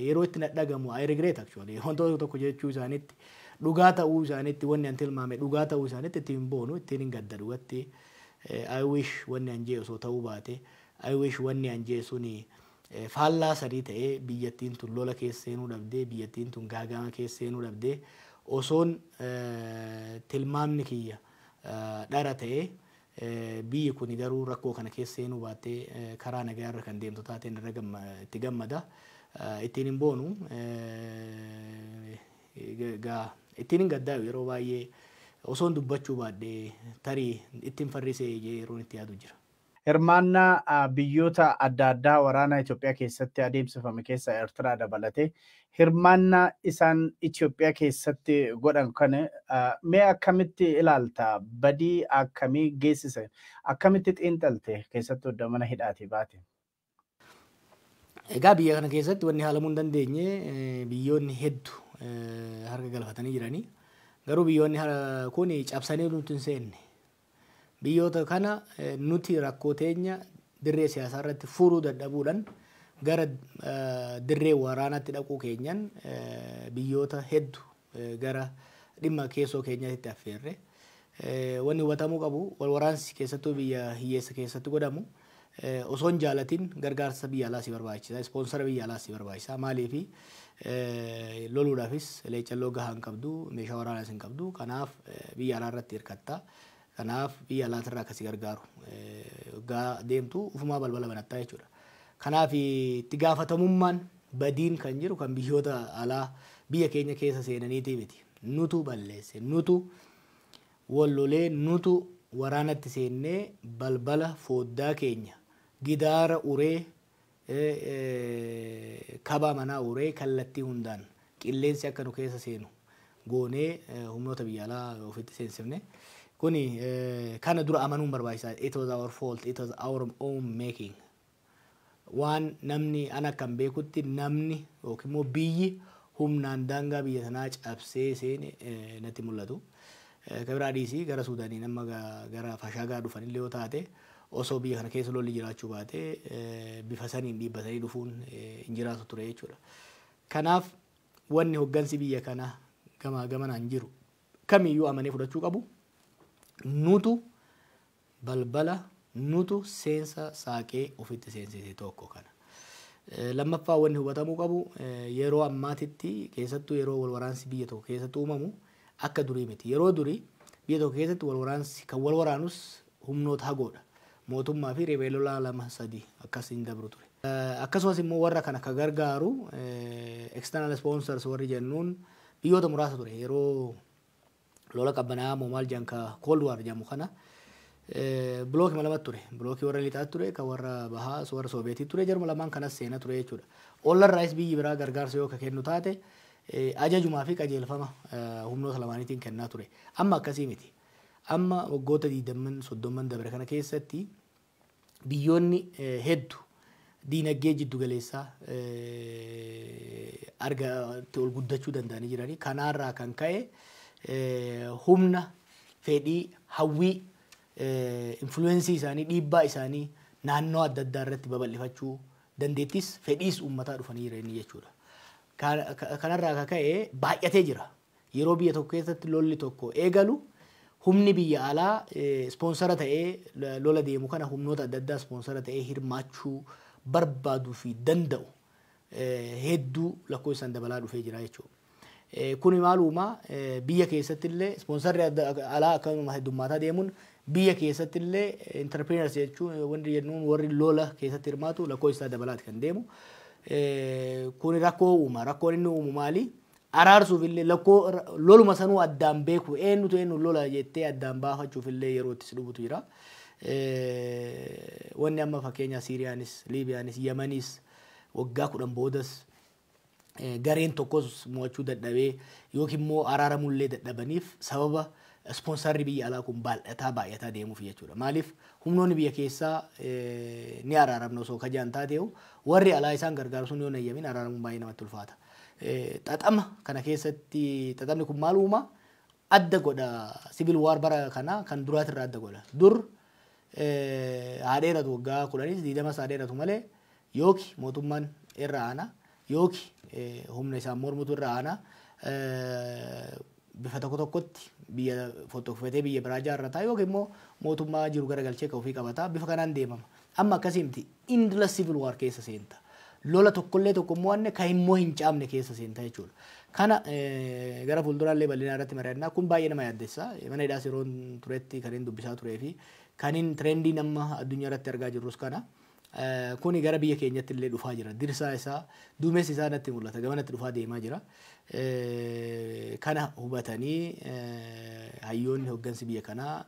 yeroo itti dhagamu, I regret actually. Wantoota tokko jechuu isaaniitti dhugaa ta'uu isaaniitti, wanni an tilmaame dhugaa ta'uu isaaniitti ittiin boonu, ittiin hin gadda dhugatti. I wish wanni an jee osoo ta'uu baate, I wish wanni an jee suni faallaa sadii ta'ee, biyyattiin tun lola keessa seenuu dhabdee, biyyattiin tun gaagama keessa seenuu dhabdee, osoon tilmaamni kiyya dhara ta'ee, biyyi kun garuu rakkoo kana keessa seenuu baattee karaa nagaa irra kan deemtu taateen irra itti gammada. Ittiin hin boonu, ittiin hin gaddaa. Yeroo baay'ee osoon dubbachuu baadhee tarii ittiin farrisee yeroon itti yaadu jira. Hirmaannaa biyyoota adda addaa waraana Itoophiyaa keessatti adeemsifame keessa, Eertiraa dabalatee, hirmaannaa isaan Itoophiyaa keessatti godhan kana mee akkamitti ilaalta? Badii akkamii geessise? Akkamitti xiinxalte, keessattuu iddoo mana hidhaatii baate? Egaa biyya kana keessatti wanni haalamuu hin dandeenye, biyyoonni hedduu harka galfatanii jiranii. Garuu biyyoonni kun cabsanii nutti hin seenne. Biyyoota kana nuti rakkoo teenya dirree siyaasaa irratti furuu dadhabuudhaan gara dirree waraanaatti dhaquu keenyan biyyoota hedduu gara dhimma keessoo keenyaatti affeerre. Wanni hubatamuu qabu, wal waraansi keessattuu biyya hiyyeessa keessatti godhamu osoo hin jaalatin gargaarsa biyya alaa si barbaachisa. Sponsor biyya alaa si barbaachisa. Maaliifi, loluudhaafis leecalloo gahaa hin qabdu, meeshaa waraanaas hin qabdu. Kanaaf biyya alaa irratti hirkatta. Kanaaf biyya alaatirraa akkasi gargaaru gaa deemtu ufumaa balbala banattaa jechuudha. Kanaaf itti gaafatamummaan badiin kan jiru kan biyyoota alaa biyya keenya keessa seenaniitii miti. Nutu balleesse, nutu wal lolee, nutu waraanatti seennee balbala foddaa keenya gidaara uree, kabaa manaa uree, kallattii hundaan qilleensi akka nu keessa seenu goonee humnoota biyya alaa ofitti seensifne. Kuni kana dura amanuun barbaachisaa. It was our fault. It was our own making. Waan namni ana akkan beekutti namni yookiin immoo biyyi humnaan daangaa biyya sanaa cabsee seene natti mul'atu. Kan biraa dhiisii, gara Suudaanii nama gara Fashaagaa dhufanillee yoo taate, osoo biyya kana keessa lolli jiraachuu baate bifa saniin dhiibbatanii dhufuun hin jiraatu ture jechuudha. Kanaaf wanni hoggansi biyya kanaa gamaa gamanaan jiru kamiyyuu amanee fudhachuu qabu, nutu balbala, nutu seensa saaqee ofitti seensise, tokko kana. Lammaffaa, wanni hubatamuu qabu, yeroo ammaatitti keessattuu yeroo wal waraansi biyya tokko keessatti uumamu akka durii miti. Yeroo durii biyya tokko keessatti wal waraansi kan wal waraanus humnoota hagoodha. Mootummaa fi riphee lolaa lama sadi akkas hin dabru ture. Akkasumas immoo warra kana ka gargaaru external sponsors warri jennuun biyyoota muraasa ture. Yeroo lola qabbanaa moo maal jedhan, ka Cold War jedhamu kana, blockii lamatu ture. Blockii warra lixaa ture, kan warra bahaa warra Sooviyetii ture. Jaruma lamaan kanas seena ture jechuudha. Ollarraayis biyyi biraa gargaarsa yoo ka kennu taate ajajumaa fi qajeelfama humnoota lamaaniitiin kennaa ture. Amma akkasii miti. Amma waggoota 20, 30 dabre kana keessatti biyyoonni hedduu diinagdee jiddu galeessaa argatti ol guddachuu danda'anii jiranii. Kanaarraa kan ka'e humna, fedhii, hawwii, influence isaanii, dhiibbaa isaanii naannoo adda addaa irratti babal'ifachuu dandeettis fedhiis uummataa dhufanii jiranii jechuudha. Kanarraa kan ka'e baay'atee jira. Yeroo biyya tokko keessatti lolli tokko eegalu humni biyya alaa sponsor ta'ee lola deemu kana, humnoota adda addaa sponsor ta'ee hirmaachuu barbaaduu fi danda'u hedduu lakkoofsaan dabalaa dhufee jira jechuudha. Kuni maal uumaa? Biyya keessatti illee sponsorri alaa akkasuma heddummaataa deemuun biyya keessatti illee entrepreneurs jechuun wanti jennuun warri lola keessatti hirmaatu lakkoofsa isaa dabalaati kan deemu. Kuni rakkoo uuma. Rakkoon inni uumu maali? Araarsuuf illee lakkoo loluma sanuu addaan beeku, eenyutu eenyu lola jettee addaan baafachuuf illee yeroo itti si dhufutu jira. Wanni amma fakkeenya Siiriyaanis, Liibiyaanis, Yamanis waggaa 10 boodas gareen tokkos mo'achuu dadhabee yookiin immoo araaramullee dadhabaniif sababa sponsorri biyya alaa kun baay'ataa baay'ataa deemuuf jechuudha. Maaliif, humnoonni biyya keessaa ni araaramna osoo kajaan taateehu, warri alaa isaan gargaaru sun yoo hin eeyyamin araaramuun baay'ee namatti ulfaata. Xaxama kana keessatti xaxamni kun maal uuma? Adda godha, civil war bara kana kan duraatirraa adda godha. Dur haa dheeratu, waggaa 10s 20s haa dheeratu malee, yooki mootummaan irra aana yooki humna isaan mormutu irra aana, bifa tokko tokkotti biyya fottokfatee biyya biraa ijaarrataa yookiin immoo mootummaa jiru garagalchee kan ofii qabataa, bifa kanaan deemama. Amma akkasii miti, endless civil war keessa seenta. Lola tokkollee tokko immoo kan immoo hin caamne keessa seenta jechuudha. Kana gara fuulduraallee bal'inaa irratti mari'annaa. Kun baay'ee nama yaaddessa. Mana hidhaas yeroo turetti kan inni dubbisaa turee fi kan inni trendii nama addunyaa irratti argaa jirrus kana. Kuni gara biyya keenyatti illee dhufaa jira. Dirsaa isaa, duumessi isaa natti mul'ata. Gamanatti dhufaa deemaa jira. Kana hubatanii hayyoonni, hoggansi biyya kanaa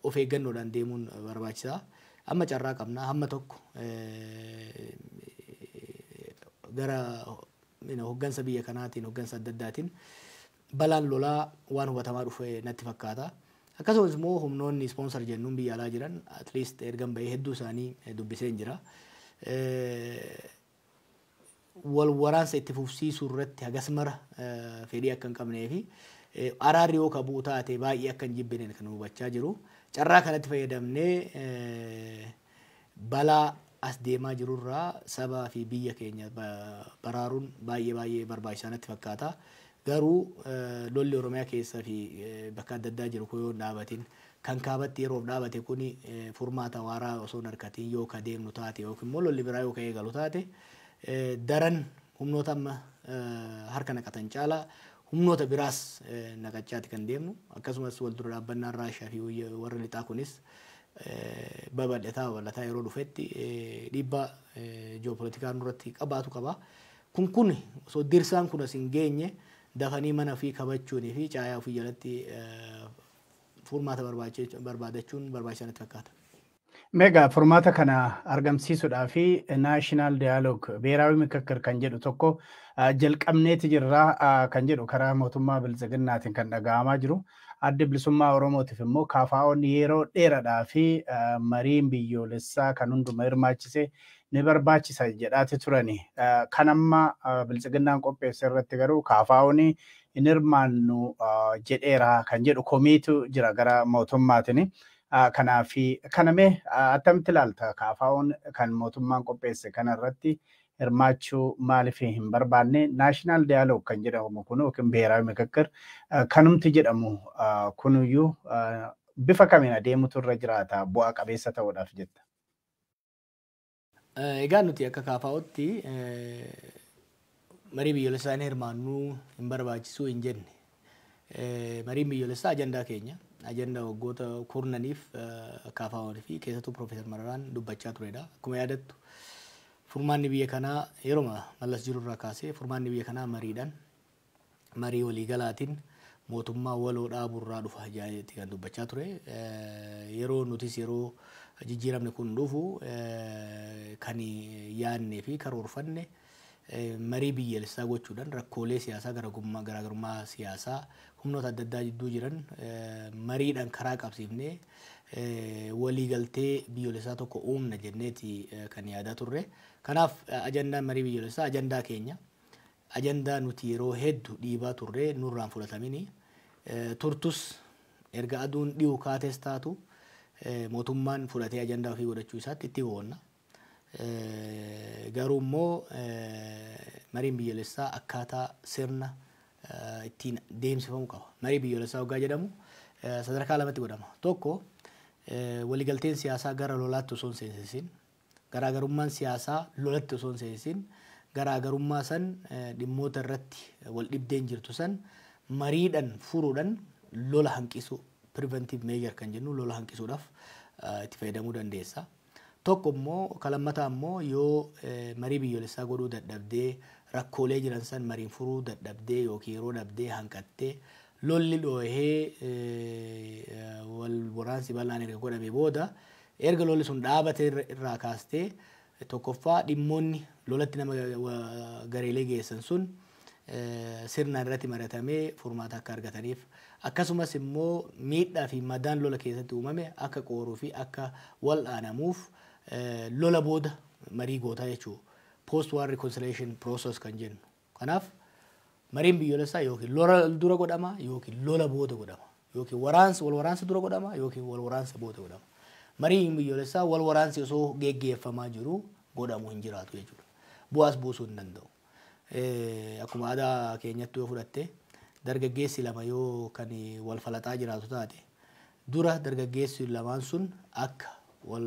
of eeggannoodhaan deemuun barbaachisaa. Amma carraa qabna hamma tokko gara hoggansa biyya kanaatiin, hoggansa adda addaatiin balaan lolaa waan hubatamaa dhufe natti fakkaata. Akkasumas immoo humnoonni sponsor jennuun biyya alaa jiran at least ergan bahee hedduu isaanii dubbiseen jira. Wal waraansa itti fufsiisuu irratti hagas mara fedhii akka hin qabnee fi araarri yoo kabuu taate baay'ee akka hin jibbine kan hubachaa jiru. Carraa kanatti fayyadamnee balaa as deemaa jirurraa sabaa fi biyya keenya baraaruun baay'ee baay'ee barbaachisaa natti fakkaata. Garuu lolli Oromiyaa keessaa fi bakka adda addaa jiru kun yoo hin dhaabatin, kan kaabatti yeroof dhaabate kun furmaata waaraa osoo hin argatin yoo ka deemnu taate yookiin immoo lolli biraa yoo ka eegalu taate, daran humnoota amma harka naqatan caalaa humnoota biraas naqachaati kan deemnu. Akkasumas wal dura dhaabbannaan Raashaa fi warra lixaa kunis babal'ataa babal'ataa yeroo dhufetti dhiibbaa ji'oopolitikaa nurratti qabaatu qaba. Kun osoo dirsaan kun as hin geenye dafanii mana ofii kabachuunii fi caayaa ofii jalatti furmaata barbaadachuun barbaachisaa natti fakkaata. Meegaa furmaata kana argamsiisuudhaa fi national dialogue, ብሔራዊ ምክክር kan jedhu tokko jalqabneeti jirra kan jedhu karaa mootummaa biltsiginnaatiin kan dhaga'amaa jiru. Addi Bilisummaa Oromootiif immoo KFO'n yeroo dheeraadhaa fi mariin biyyoolessaa kan hunduma hirmaachise ni barbaachisa jedhaati turani. Kan amma biltsiginnaan qopheesse irratti garuu KFO'n hin hirmaannu jedheera kan jedhu komiitu jira gara mootummaatiin. Kanaaf kana mee attamitti ilaalta? KFO'n kan mootummaan qopheesse kana irratti hirmaachuu maaliif hin barbaanne? National dialogue kan jedhamu kun yookiin ብሔራዊ ምክክር kanumti jedhamu kunuyyuu bifa kamiin adeemutu irra jiraata bu'a qabeessa ta'uudhaaf jetta? Egaa nuti akka KFO'tti marii biyyoolessaa hin hirmaannuu, hin barbaachisuu hin jenne. Mariin biyyoolessaa ajandaa keenya. Ajandaa waggoota kurnaniif KFO'n fi keessattuu Piroofeesar Mararaan dubbachaa turedha. Akkuma yaadattu, furmaanni biyya kanaa yeroo Mallas jirurraa kaasee furmaanni biyya kanaa mariidhaan, marii waliigalaatiin mootummaa waloo dhaaburraa dhufa jedheeti kan dubbachaa ture. Yeroo nutis yeroo jijjiiramni kun dhufu kan yaadnee fi karoorfanne marii biyyaalessaa gochuudhaan rakkoolee siyaasaa, garaagarummaa siyaasaa humnoota adda addaa jidduu jiran mariidhaan karaa qabsiifnee waliigaltee biyyoolessaa tokko uumna jenneeti kan yaadaa turre. Kanaaf ajandaan marii biyyoolessaa ajandaa keenya. Ajandaa nuti yeroo hedduu dhiibaa turre nurraan fudhatamini. Turtus erga aduun dhiyu kaates taatu mootummaan fudhatee ajandaa ofii godhachuu isaatti itti boonna. Garuu immoo mariin biyyoolessaa akkaataa sirna ittiin deemsifamuu qaba. Marii biyyoolessaa hoggaa jedhamu sadarkaa lamatti godhama. Tokko, waliigalteen siyaasaa gara lolaatti osoo hin seensisin, garaagarummaan siyaasaa lolatti osoo hin seensisin, garaagarummaa san, dhimmoota irratti wal dhibdeen jirtu san mariidhaan furuudhaan lola hanqisuu, preventive measure kan jennu, lola hanqisuudhaaf itti fayyadamuu dandeessa. Tokko immoo, kalammataa immoo, yoo marii biyyoolessaa godhuu dadhabdee, rakkoolee jiran san mariin furuu dadhabdee yookiin yeroo dhabdee hanqattee, lolli dhoohee wal waraansi bal'aan erga godhame booda, erga lolli sun dhaabate irraa kaastee, tokkoffaa dhimmoonni lolatti nama gareelee geessan sun sirnaan irratti mari'atamee furmaata akka argataniif, akkasumas immoo miidhaa fi madaan lola keessatti uumame akka qooruu fi akka wal'aanamuuf lola booda marii gootaa jechuudha. Post war reconciliation process kan jennu. Kanaaf mariin biyyoolessaa yookiin lola dura godhama yookiin lola booda godhama. Yookiin waraansa wal waraansa dura godhama yookiin wal waraansa booda godhama. Mariin biyyoolessaa wal waraansi osoo geggeeffamaa jiru godhamu hin jiraatu jechuudha. Bu'aas buusuu hin danda'u. Akkuma aadaa keenyatti yoo fudhatte, dargaggeessi lama yoo kan wal falaxaa jiraatu taate, dura dargaggeessi lamaan sun akka wal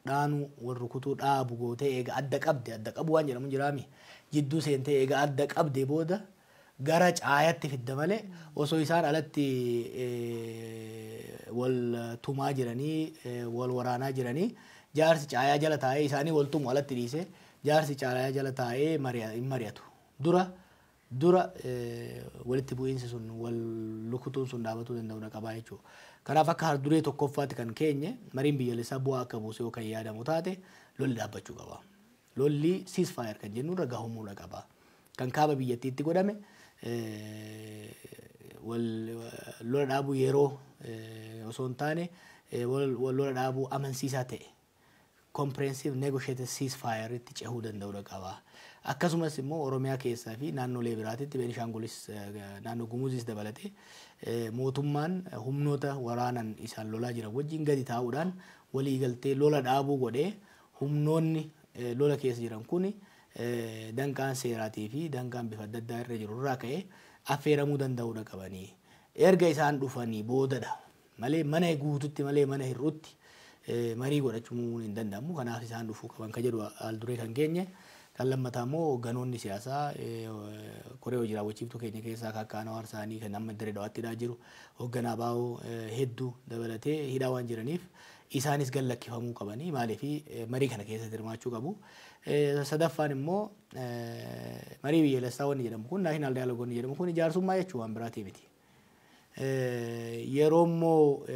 dhaanuu, wal rukutuu dhaabu gootee eega adda qabde, adda qabu waan jedhamu jiraami, jidduu seentee eega adda qabde booda gara caayatti fidda malee, osoo isaan alatti wal tumaa jiranii, wal waraanaa jiranii, jaarsi caayaa jala taa'ee isaanii wal tumu alatti dhiise, jaarsi caayaa jala taa'ee hin mari'atu. Dura dura walitti bu'iinsi sun, wal rukutuun sun dhaabatuu danda'u qabaa jechuudha. Kanaaf akka harduree tokkoffaatti kan keenye, mariin biyyoolessaa bu'aa akka buuse yoo kan yaadamu taate, lolli dhaabbachuu qaba. Lolli ceasefire kan jennu irra gahumuu qaba. Kan kaaba biyyattiitti godhame lola dhaabuu yeroo osoo hin taane lola dhaabuu amansiisaa ta'e. comprehensive negotiated ceasefire itti cehuu danda'uu qaba. Akkasumas immoo Oromiyaa keessaa fi naannolee biraatitti, Beenishaangulis, naannoo Gumuzis dabalatee, mootummaan humnoota waraanan isaan lolaa jiran wajjin gadi taa'uudhaan waliigaltee lola dhaabuu godhee, humnoonni lola keessa jiran kun danqaan seeraatii fi danqaan bifa adda addaa irra jiru irraa ka'ee affeeramuu danda'uudha qabanii. Erga isaan dhufanii boodadha malee, mana guututti malee mana hir'utti marii godhachuun hin danda'amu. Kanaaf isaan dhufuu qaban kan jedhu al duree kan keenye. Kan lammataa immoo hoogganoonni siyaasaa koree hojii raawwachiiftuu keenya keessaa kan akka Anwaar Saanii, kan amma Dirree Dawaatti hidhaa jiru, hoogganaa baa'oo hedduu dabalatee hidhaa waan jiraniif, isaanis gad lakkifamuu qabanii, maaliif marii kana keessatti hirmaachuu qabu. Sadaffaan immoo marii biyyaalessaa wanni jedhamu kun, national dialogue wanni jedhamu kun, jaarsummaa jechuu, waan biraatii miti. Yeroo immoo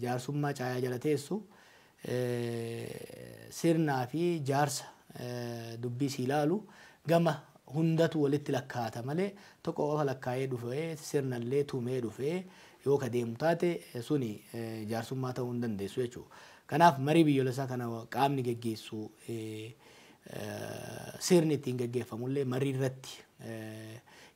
jaarsummaa caayaa jala teessu, sirnaa fi jaarsa dubbii si ilaalu gama hundatu walitti lakkaata malee, tokko qofa lakkaa'ee dhufee, sirnallee tumee dhufee yoo ka deemu taate, suni jaarsummaa ta'uu hin dandeessu jechuudha. Kanaaf marii biyyoolessaa kana qaamni geggeessu, sirni ittiin geggeeffamullee marii irratti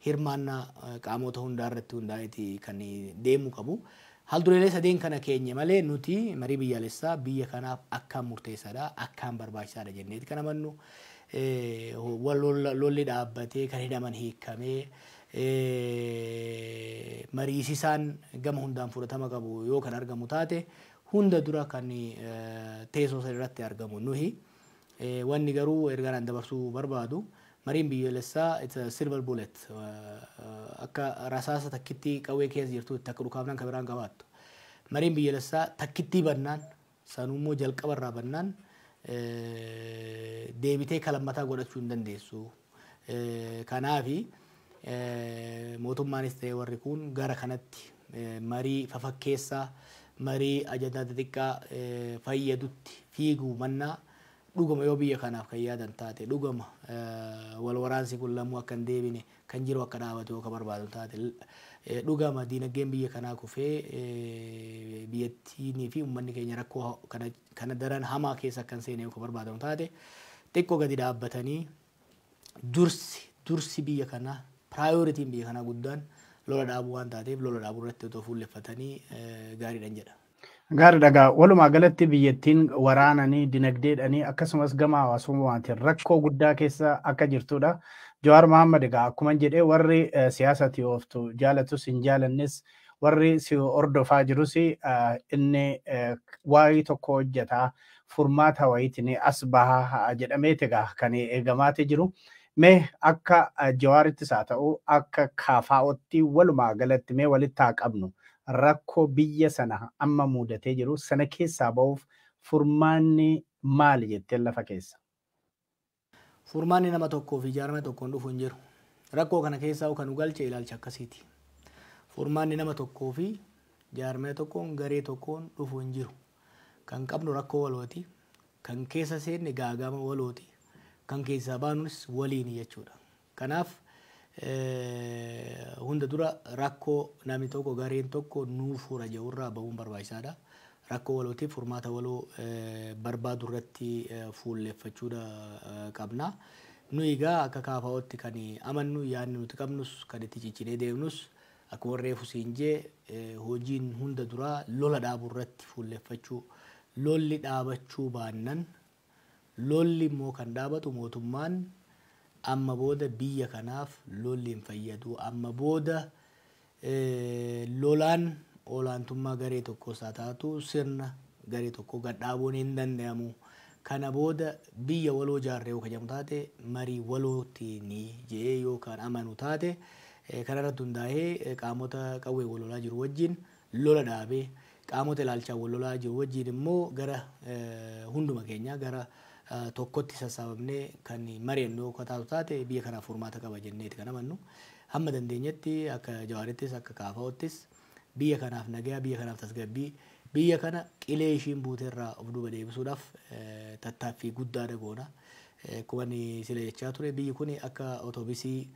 hirmaannaa qaamota hundaa irratti hundaa'eeti kan deemuu qabu. Haldureelee sadeen kana keenye malee, nuti marii biyyaalessaa biyya kanaaf akkaan murteessaadha, akkaan barbaachisaadha jenneeti kan amannu. Lolli dhaabbatee, kan hidhaman hiikamee, mariisisaan gama hundaan fudhatama qabu yoo kan argamu taate, hunda dura kan teessoo san irratti argamu nuhi. Wanni garuu ergaan dabarsuu barbaadu, mariin biyyoolessaa it's a silver bullet, akka rasaasa takkittii qawwee keessa jirtutti akka dhukaafnaan kan biraan qabaattu. Mariin biyyoolessaa takkittii bannaan, sanuummoo jalqabarraa bannaan, deebitee kalammataa godhachuu hin dandeessu. Kanaafi mootummaanis ta'e warri kun gara kanatti marii fafakkeessaa, marii ajandaa xixiqqaa fayyadutti fiiguu mannaa, dhuguma yoo biyya kanaaf kan yaadan taate, dhuguma wal waraansi kun lamuu akka hin deebine, kan jiru akka dhaabatu yoo ka barbaadu taate, dhugama diinagdeen biyya kanaa kufee biyyattiinii fi uummanni keenya rakkoo kana daran hamaa keessa akka hin seene yoo ka barbaadamu taate, xiqqoo gadi dhaabbatanii dursi biyya kanaa, priorityn biyya kanaa guddaan lola dhaabuu waan taateef, lola dhaabuu irratti otoo fuulleffatanii gaariidhan jedha. Gaariidha gaa, walumaa galatti biyyattiin waraananii, dinagdeedhanii, akkasumas gama hawaasummaatiin rakkoo guddaa keessa akka jirtudha. Jawaar Mohaammed, egaa akkuma jedhee, warri siyaasatti ooftu jaalatus hin jaalannes, warri si hordofaa jirus, inni waa'ee tokko hojjetaa furmaata wayiitiin as bahaa jedhameeti egaa kan eegamaati jiru. Mee akka Jawaarittis haa ta'u akka KFO'tti, walumaa galatti mee walitti haa qabnu, rakkoo biyya sana amma mudatee jiru sana keessaa ba'uuf furmaanni maali jettee lafa keessa? Furmaanni nama tokkoo fi ijaarame tokkoon dhufu hin jiru. Rakkoo kana keessaa kan nu galche ilaalcha akkasiiti. Furmaanni nama tokkoo fi jaarmee tokkoon, garee tokkoon dhufu hin jiru. Kan qabnu rakkoo walooti. Kan keessa seenne gaagama walooti. Kan keessaa baanus waliin jechuudha. Kanaaf hunda dura rakkoo namni tokko, gareen tokko nuu fura jedhurraa bahuun barbaachisaadha. Rakkoo walootiif furmaata waloo barbaadu irratti fuulleffachuudha qabna. Nu egaa akka KFO'tti kan amannu, yaadni nuti qabnus, kan itti ciccinee deemnus, akkuma reefu siin jee, hojiin hunda duraa lola dhaabuu irratti fuulleffachuu. Lolli dhaabachuu baannan, lolli immoo kan dhaabatu mootummaan amma booda biyya kanaaf lolli hin fayyadu, amma booda lolaan olaantummaa garee tokkos haa taatu sirna garee tokko gad dhaabuun hin danda'amu. Kana booda biyya waloo jaarree yoo kajamu taate, marii walootiin jedhee yookaan amanu taate, kanarratti hundaa'ee qaamota qawwee wal lolaa jiru wajjin lola dhaabee, qaamota ilaalchaan wal lolaa jiru wajjin immoo gara hunduma keenya gara tokkotti sassaabamnee kan mari'annu yoo taatu taate, biyya kanaaf furmaata qaba jenneeti kan amannu. Hamma dandeenyetti akka Jawaarittis akka KFO'ttis biyya kanaaf nagayaa, biyya kanaaf tasgabbii, biyya kana qilee ishiin buuteerraa of duuba deebisuudhaaf tattaaffii guddaadha goona. Akkuma inni sila jechaa ture, biyyi kun akka otoobisii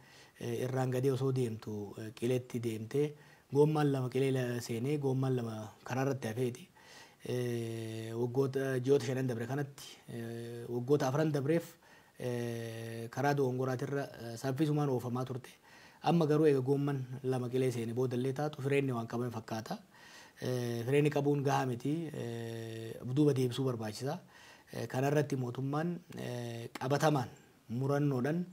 irraan gadee osoo deemtu qileetti deemtee, goommaan lama qilee seenee, goommaan lama karaarratti hafeeti. Waggoota ji'oota 5 dabre kanatti, waggoota 4 dabreef karaa dogongoraatirra saffisumaan oofamaa turte. Amma garuu eega goomman 2 qilee seene boodallee taatu fireenni waan qabame fakkaata. Fireenni qabuun gahaa miti, duuba deebisuu barbaachisa. Kanarratti mootummaan qabatamaan murannoodhaan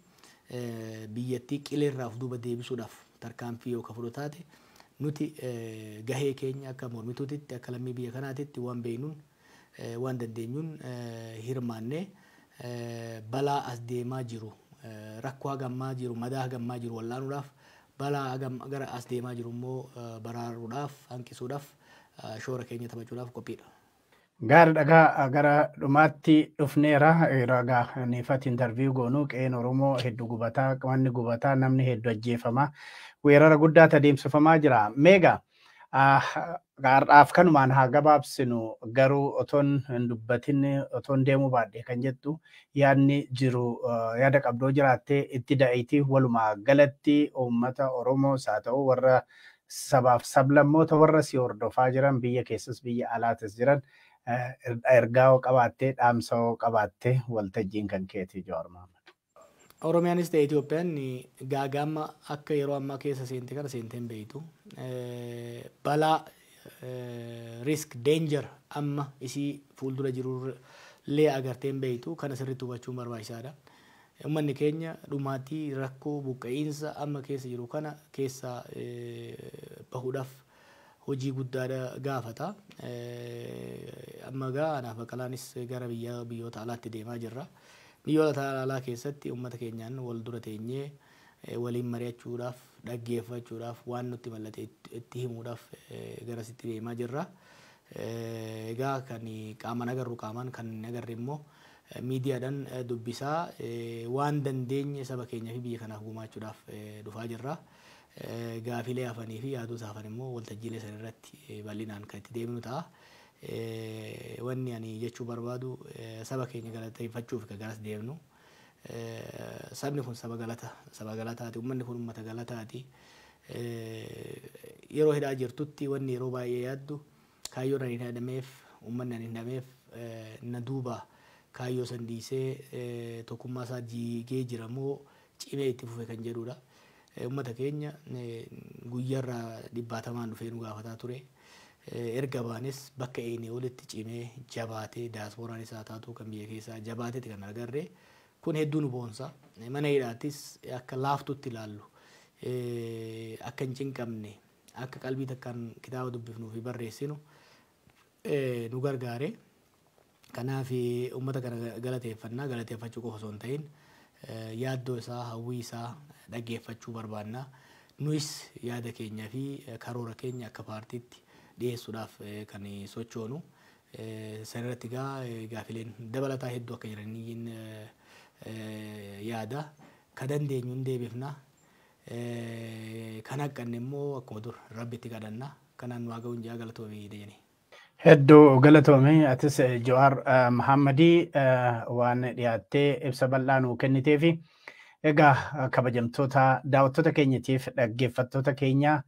biyyattii qileerraa of duuba deebisuudhaaf tarkaanfii yoo ka fudhatu taate, nuti gahee keenya akka mormituutitti, akka lammii biyya kanaatitti waan beeknuun, waan dandeenyuun hirmaannee balaa as deemaa jiru, rakkoo hagammaa jiru, madaa hagammaa jiru wallaanuudhaaf, balaa gara as deemaa jiru immoo baraaruudhaaf, hanqisuudhaaf shoora keenya taphachuudhaaf qophiidha. Gaara dhagaa gara dhumaatti dhufneera. Ragaa niifati interview goonuu qe'een Oromoo hedduu gubataa, manni gubataa, namni hedduu ajjeefamaa, weerara guddaatu adeemsifamaa jira. Meegaa har'aaf kanumaan haa gabaabsinu, garuu otoon hin dubbatin otoon deemuu baadhe kan jettu yaadni jiru, yaada qabdoo jiraattee itti da'iitii, walumaa galatti uummata Oromoos haa ta'u warra sabaaf sablammoota warra si hordofaa jiran biyya keessas biyya alaatis jiran ergaa qabaattee, dhaamsa qabaattee, waltajjiin kan keetii, Jawaar Mohaammed. Oromiyaanis ta'e Itoophiyaan gaagaama akka yeroo ammaa keessa seente kana seentee hin beektu. Balaa, risk, danger amma isii fuuldura jiru illee agartee hin beektu. Kana sirriitti hubachuun barbaachisaadha. Uummanni keenya dhumaatii, rakkoo, buqqa'iinsa amma keessa jiru kana keessa bahuudhaaf hojii guddaadha gaafata. Amma gaa anaaf Baqqalaanis gara biyyoota alaatti deemaa jirra. Biyyoota alaa keessatti uummata keenyaan wal dura teenyee waliin mari'achuudhaaf, dhaggeeffachuudhaaf, waan nutti mallate itti himuudhaaf garasitti deemaa jirra. Egaa kan qaamaan agarru qaamaan, kan hin agarre immoo miidiyaadhaan dubbisaa waan dandeenye saba keenyaa fi biyya kanaaf gumaachuudhaaf dhufaa jirra. Gaafilee hafanii fi yaadota hafan immoo waltajjiilee san irratti bal'inaan kan itti deemnu ta'a. Wanni ani jechuu barbaadu, saba keenya galateeffachuuf kan garas deemnu. Sabni kun saba galata, saba galataati. Uummanni kun uummata galataati. Yeroo hidhaa jirtutti wanni yeroo baay'ee yaaddu, kaayyoon ani hin hidhameef, uummanni ani hin hidhameef na duuba kaayyoo san dhiisee tokkummaa isaa diigee jira moo cimee itti fufe kan jedhudha. Uummata keenya guyyaarraa dhibbaatamaan dhufee nu gaafataa ture. Erga baanes bakka eenyee olitti cimee jabaatee, daaspooraan isaa taatu kan biyya keessaa jabaateeti kan agarre. Kun hedduu nu boonsa. Mana hidhaattis akka laaftutti ilaallu, akka hin cinqabne, akka qalbii takkaan kitaaba dubbifnuu fi barreessinu nu gargaare. Kanaaf uummata kana galateeffannaa, galateeffachuu qofa osoo hin ta'in yaaddoo isaa, hawwii isaa dhaggeeffachuu barbaanna. Nuyis yaada keenyaa fi karoora keenya akka paartiitti dhiyeessuudhaaf kan sochoonu. San irratti egaa gaafileen dabalataa hedduu akka jiraniin yaada. Ka dandeenyu hin deebifna. Kan haqqanne immoo akkuma dur Rabbitti kadhanna. Kanaan nu haa ga'uun jaa, galatoomii jedhanii. Hedduu galatoome atis, Jawaar Mohammadii, waan dhiyaattee ibsa bal'aa nuu kenniteefi. Egaa kabajamtoota daawwattoota keenyatiif dhaggeeffattoota keenya,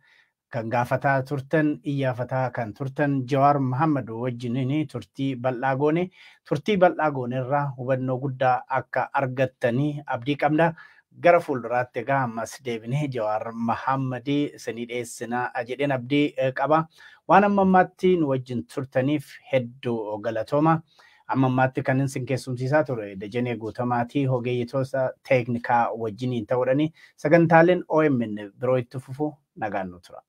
kan gaafataa turtan, iyyaafataa kan turtan Jawaar Mohammad wajjiniin turtii bal'aa goone. Turtii bal'aa goone irraa hubannoo guddaa akka argattanii abdii qabna. Gara fuulduraatti egaa ammas deebinee Jawaar Mohammadii isinii dhiyeessinaa jedheen abdii qaba. Waan amma ammaatti nu wajjin turtaniif hedduu galatooma. Amma ammaatti kan isin keessumsiisaa ture Dajanee Guutamaatii, ogeeyyitoota teeknikaa wajjiniin ta'uudhani. Sagantaaleen OMN biroo itti fufu, nagaan nu tura.